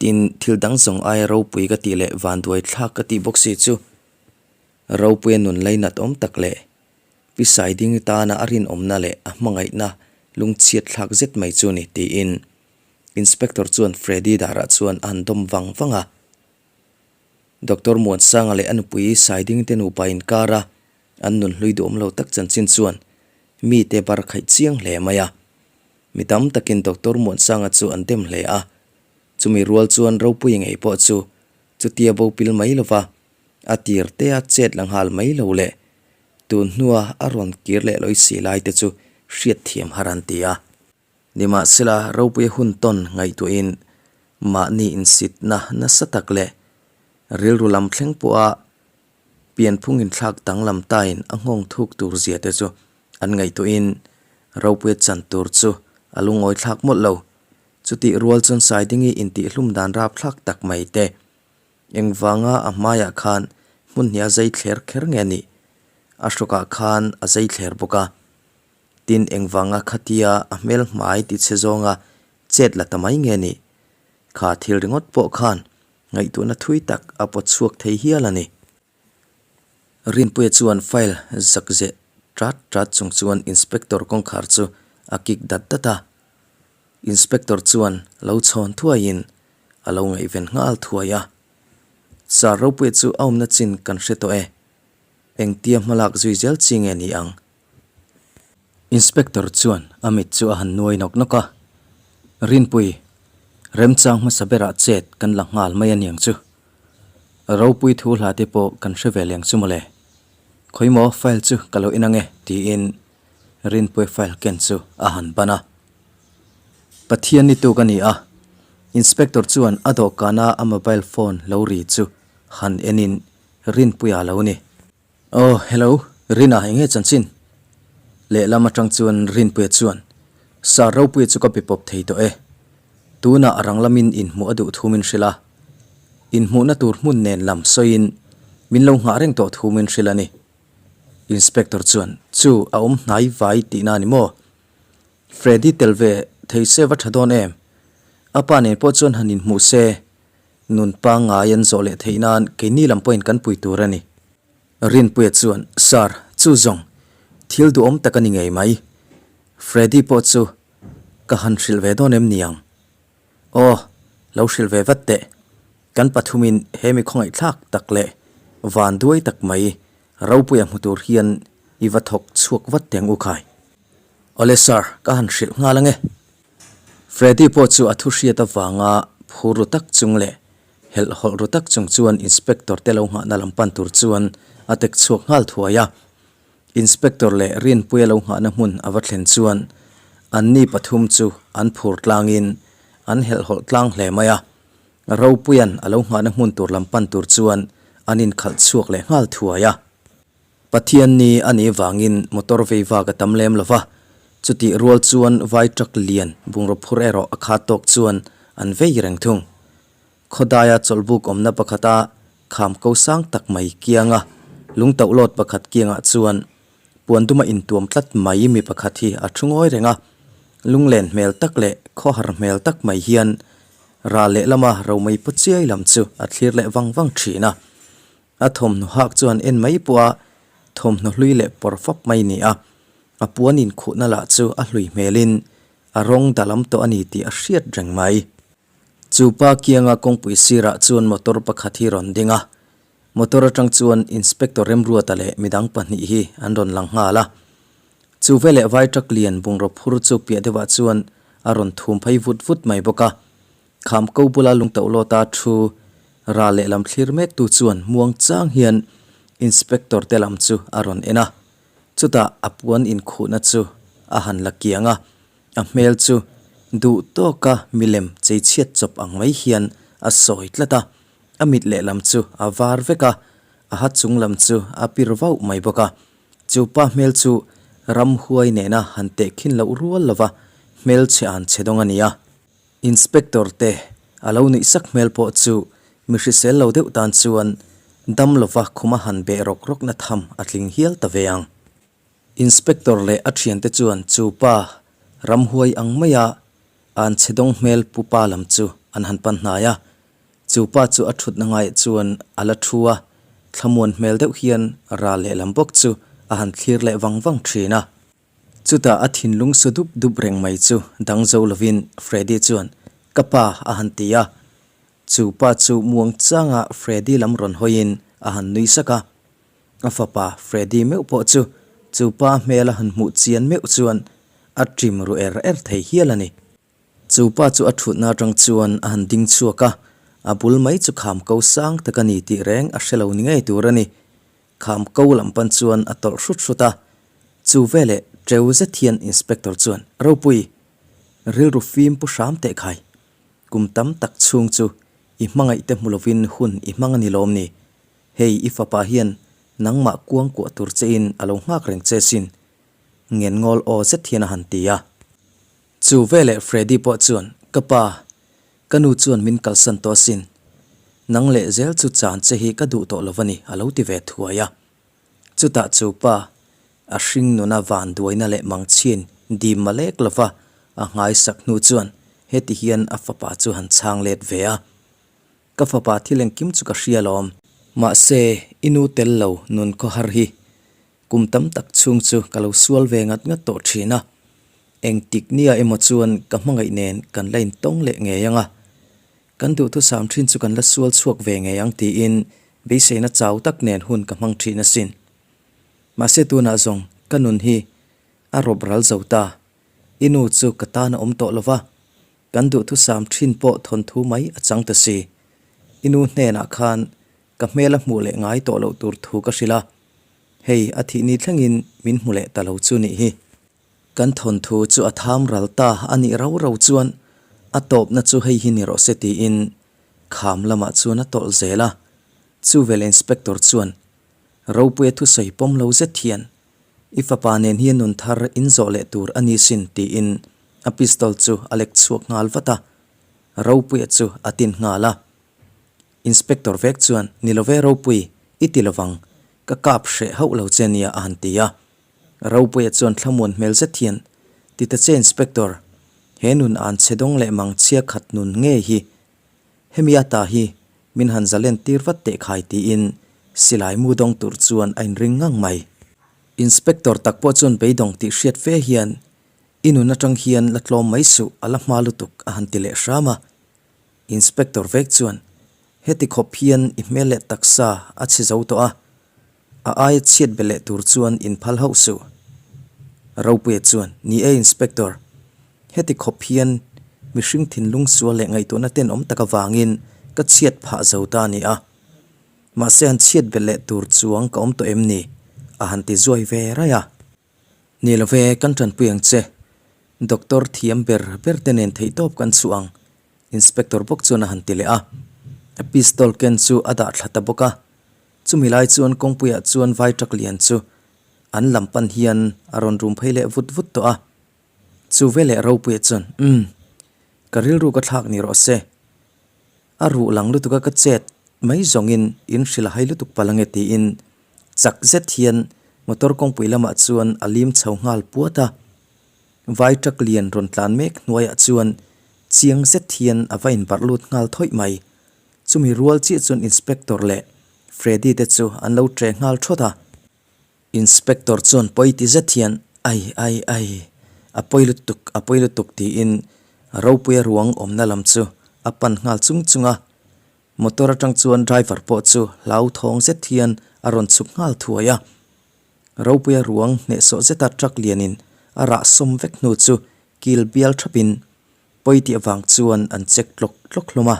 Tin, thil dang zawng aia ropui ka tih leh vanduai thlak ka tih bawk si chu Ropuia nun lainat awm tak leh Pi Saidingi tana a rinawmna leh a hmangaihna lungchhiat thlak zet mai chu ni tiin Inspector chuan Freddy darah chuan a han dawm vang vang a. Doctor Muansanga leh a nupui Saiding te nupa inkar a, an nun hlui duhawm lo tak chanchin chuan mite bar khaih chiang hle mai a. Mi tam takin Doctor Muansanga chu an dem hle a, chumi rual chuan ropui ngei pawh chu chutia bo pil mai lova a tir te a chet la nghal mai lo leh tun hnua a rawn kir leh lawi si lai te chu hriatthiam har an ti a. Nimahsela, ropuia hun tawn ngaihtuahin mahni insitna nasa tak leh rilru lam thleng pawha pianphung inthlak danglam tain a nghawng thuk tur zia te chu an ngaihtuahin ropuia chan tur chu a lungawi thlak mawlh lo. Chutih rual chuan Saidingi intihhlum dan rapthlak tak mai te, engvanga a hmaiah khan hmun hnih a zai thler kher nge nih? A hrawkah khan a zai thler bawk a. Tin, engvanga khatia a hmel hmai ti chhe zawnga chet la ta mai nge ni? Kha thil ringawt pawh khan ngaihtuahna thui tak a pawt chhuak thei hial a ni. Rinpuia chuan file zak zeh tat tat chung chuan inspector kawngkhar chu a kik dat dat a. Inspector chuan lo chhawn thuaiin a lo ngaihven nghal thuai a. Sir Ropuia chu a awmna chin kan hre tawh e. Engtia hmalak zui zel chi nge ni ang? Inspector chuan a mit chu a han nuai nawk nawk a, Rinpui, remchang hmasa berah chet kan la nghal mai aniang chu. Ropui thu hla te pawh kan hre ve leng chu mawle. Khawimaw file chu ka lo en ange tiin Rinpui file ken chu a han ban a. Pathian ni tuk a ni a, Inspector chuan a dawhkana a mobile phone lo ri chu han enin Rinpuia lo ni. Aw, hello, Rina eng nge chanchin? Lehlam atang chuan Rinpuia chuan, Sir Ropuia chu ka be pawp thei tawh e. Tunah a rang lamin inhmuh a duh thu min hrilh a. Inhmuhna tur hmun nen lam sawiin min lo nghah reng tawh thu min hrilh a ni. Inspector chuan, Chu, a awm hnai vai tihna a ni maw? Freddy tel ve thei se va tha dawn em? A pa nen pawh chuan han inhmuh se. Nun pangngai an zawh leh theih nan keini lam pawhin kan pui tur a ni. Rinpuia chuan, Sir, chu zawng, thil duhawm tak a ni ngei mai. Freddy pawh chu ka han hrilh ve dawn em ni ang? Aw, lo hrilh ve vat teh. Kan pathumin he mi khawngaihthlak tak leh van duai tak mai Ropuia hmu tur hian i va thawk chhuak vat teh ang u khai. Awle sir, ka han hrilh nghal ange. Freddy pawh chu a thu hriat avanga phur ru tak chung leh helh hawlh ru tak chung chuan inspector te lo nghahna lam pan tur chuan a tek chhuak nghal thuai a. Inspector leh Rinpuia lo nghahna hmun a va thlen chuan anni pathum chu an phur tlangin an helh hawlh tlang hle mai a. Ropuia'n a lo nghahna hmun tur lam pan tur chuan an inkhalh chhuak leh nghal thuai a. Pathian ni a nih vangin motor vei vak a tam lem lo va, chutih rual chuan vai truck lian bungraw phur erawh a khat tawk chuan an vei reng thung. Khawdaia chawlhbuk awmna pakhata kham ko sang tak mai kianga lungtauh lawt pakhat kiangah chuan puan duma intuam tlat mai mi pakhat hi a thu ngawi reng a, lunglen hmel tak leh khawhar hmel tak mai hian ral lehlama romei paw chiai lam chu a thlir leh vang vang thin a. A thawmhnaw hak chuan en mai pawh a thawmhnaw hlui leh pawr fap mai ni a, a puan inkhuhna lah chu a hlui hmelin a rawng dalam tawh a ni tih a hriat reng mai. Chu pa kianga kawngpui sirah chuan motor pakhat hi rawn ding a, motor atang chuan Inspector Remruata leh midang pahnih hi an rawn lang nghal a. Chu veleh vai truck lian bungraw phur chu piah deuhah chuan a rawn thum phei vut vut mai bawk a. Kham ko bula lungtauh lawta thu ral lehlam thlir mektu chuan muang chang hian Inspector te lam chu a rawn en a, chutah a puan inkhuhna chu a han la kiang a, a hmel chu duh tawka milem cheichhiat chawp ang mai hian a sawi tlat a, a mit lehlam chu a var vek a, a ha chung lam chu a pir vauh mai bawk a, chu pa hmel chu ramhuai nena han tehkhin loh rual lova hmelchhe an che dawng a ni a. Inspector te a lo nuih sak hmel pawh chu mi hrisel lo deuh tan chuan dam lova khuma han beh rawk rawk na tham a tling hial ta ve ang. Inspector leh a thiante chuan chu pa ramhuai ang maia an chhe dawng hmel pu pa lam chu an han pan hnai a. Chu pa chu a thutna ngaiah chuan a la thu a, thlamuan hmel deuh hian ral lehlam bawk chu a han thlir leh vang vang thin a. Chutah a thinlung su dup dup reng mai chu dang zo lovin Freddy chuan, Ka pa, a han ti a. Chu pa chu muang changa Freddy lam rawn hawiin a han nui sak a. A fapa Freddy meuh pawh chu chu pa hmel a han hmuh chian meuh chuan a ṭim ru er er thei hial a ni. Chu pa chu a thutna atang chuan a han ding chhuak a, a bul mai chu kham ko sang tak a ni tih reng a hre lo ni ngei tur a ni. Kham ko lam pan chuan a tawlh hrut hrut a, chu veleh teu zet hian Inspector chuan, Ropui, rilru fim pu hram teh khai. Kum tam tak chhung chu i hmangaih te hmu lovin hun i hmang a ni lawm ni? Hei i fapa hian nangmah kuangkuah tur chein a lo nghak reng che sin, ngenngawl aw zet hian a han ti a. Chu veleh Freddy pawh chuan, Ka pa, ka nu chuan min kalsan tawh asin. Nang leh zel chu chan che hi ka duh tawh lo a ni, a lo ti ve thuai a. Chutah chu pa, a hring nuna van duaina leh mangchhin dim malek lova a nghaisak hnu chuan, Heti hian a fapa chu han chhang let ve a, Ka fapa thil engkim chu ka hria lawm. Mahse, i nu tel lo nun khawhar hi kum tam tak chhung chu ka lo sual ve ngat ngat tawh thin a. Engtik nia emaw chuan ka hmangaih nen kan la intawng leh ngei ang a. Kan duhthusam thin chu kan la sual chhuak ve ngei ang tiin beiseina chau tak nen hun ka hmang thin asin. Mahse tunah zawng ka nun hi a rawp ral zo ta. I nu chu ka tan a awm tawh lo va, kan duhthusam thin pawh thawnthu mai a chang ta si. I nu hnenah khan ka hmel a hmuh leh ngai tawh loh tur thu ka hrilh a, hei a thih ni thlengin min hmu leh ta lo chu nih hi. Kan thawnthu chu a tham ral ta a nih rau rau chuan a tawpna chu hei hi ni rawh se tiin kham lamah chuan a tawlh zel a. Chuvel Inspector chuan Ropuia thusawi pawm lo zet hian I fapa nen hian nun thar in zawh leh tur a ni sin tiin a pistol chu a lek chhuak nghal vat a. Ropuia chu a tin nghal a. Inspector vek chuan Ni love Ropui, i ti lovang, ka kap hreh hauh lo che nia a han ti a. Ropuia chuan thlamuan hmel zet hian, Ti ta che Inspector, he nun an chhe dawng leh mang chhia khat nun ngei hi, hemi ata hi min han zalen tir vat teh khai tiin silai mu dawng tur chuan a inring ngang mai. Inspector tak pawh chuan beidawng tih hriat fe hian, I nun atang hian la tlawm mai suh, a la hma lutuk a han ti leh hram a. Inspector vek chuan, Heti khawp hian i hmel leh taksa a chhe zo tawh a, A aia chhiat be leh tur chuan inphal hauh suh. Ropuia chuan, Ni e Inspector, heti khawp hian mihring thinlung sual leh ngaihtuahna tenawm tak avangin ka chhiat phah zo ta a ni a. Mahse han chhiat be leh tur chuang ka awm tawh em ni? a han ti zuai ve raih a. Ni lo ve, kan tanpui ang che. Doctor thiam ber ber te nen theihtawp kan chhuah ang, Inspector bawk chuan a han ti leh a. A pistol ken chu a dah thla ta bawk a. Chumi lai chuan kawngpuiah chuan vai truck lian chu an lam pan hian a rawn rum phei leh vut vut tawh a. Chu veleh Ropuia chuan, Umm, ka rilru ka thlak ni rawh se. A ruh lang lutuk a ka chet mai zawngin in hrilh a hai lutuk palh ange tiin chak zet hian motor kawngpui lamah chuan a lim chho nghal puat a. Vai truck lian rawn tlan mek hnuaiah chuan chiang zet hian a va inbarh lut nghal thawih mai. Chumi rual chiah chuan Inspector leh Freddy te chu an lo tre nghal thawt a. Inspector chuan pawi ti zet hian Ai ai ai, a pawi lutuk, a pawi lutuk tiin Ropuia ruang awmna lam chu a pan nghal chung chung a. Motor atang chuan driver pawh chu hlauthawng zet hian a rawn chhuk nghal thuai a. Ropuia ruang hnehsawh zeta truck lianin a rah sawm vek hnu chu kil bial thapin pawi tih avang chuan an check tlawk tlawk hlawm a.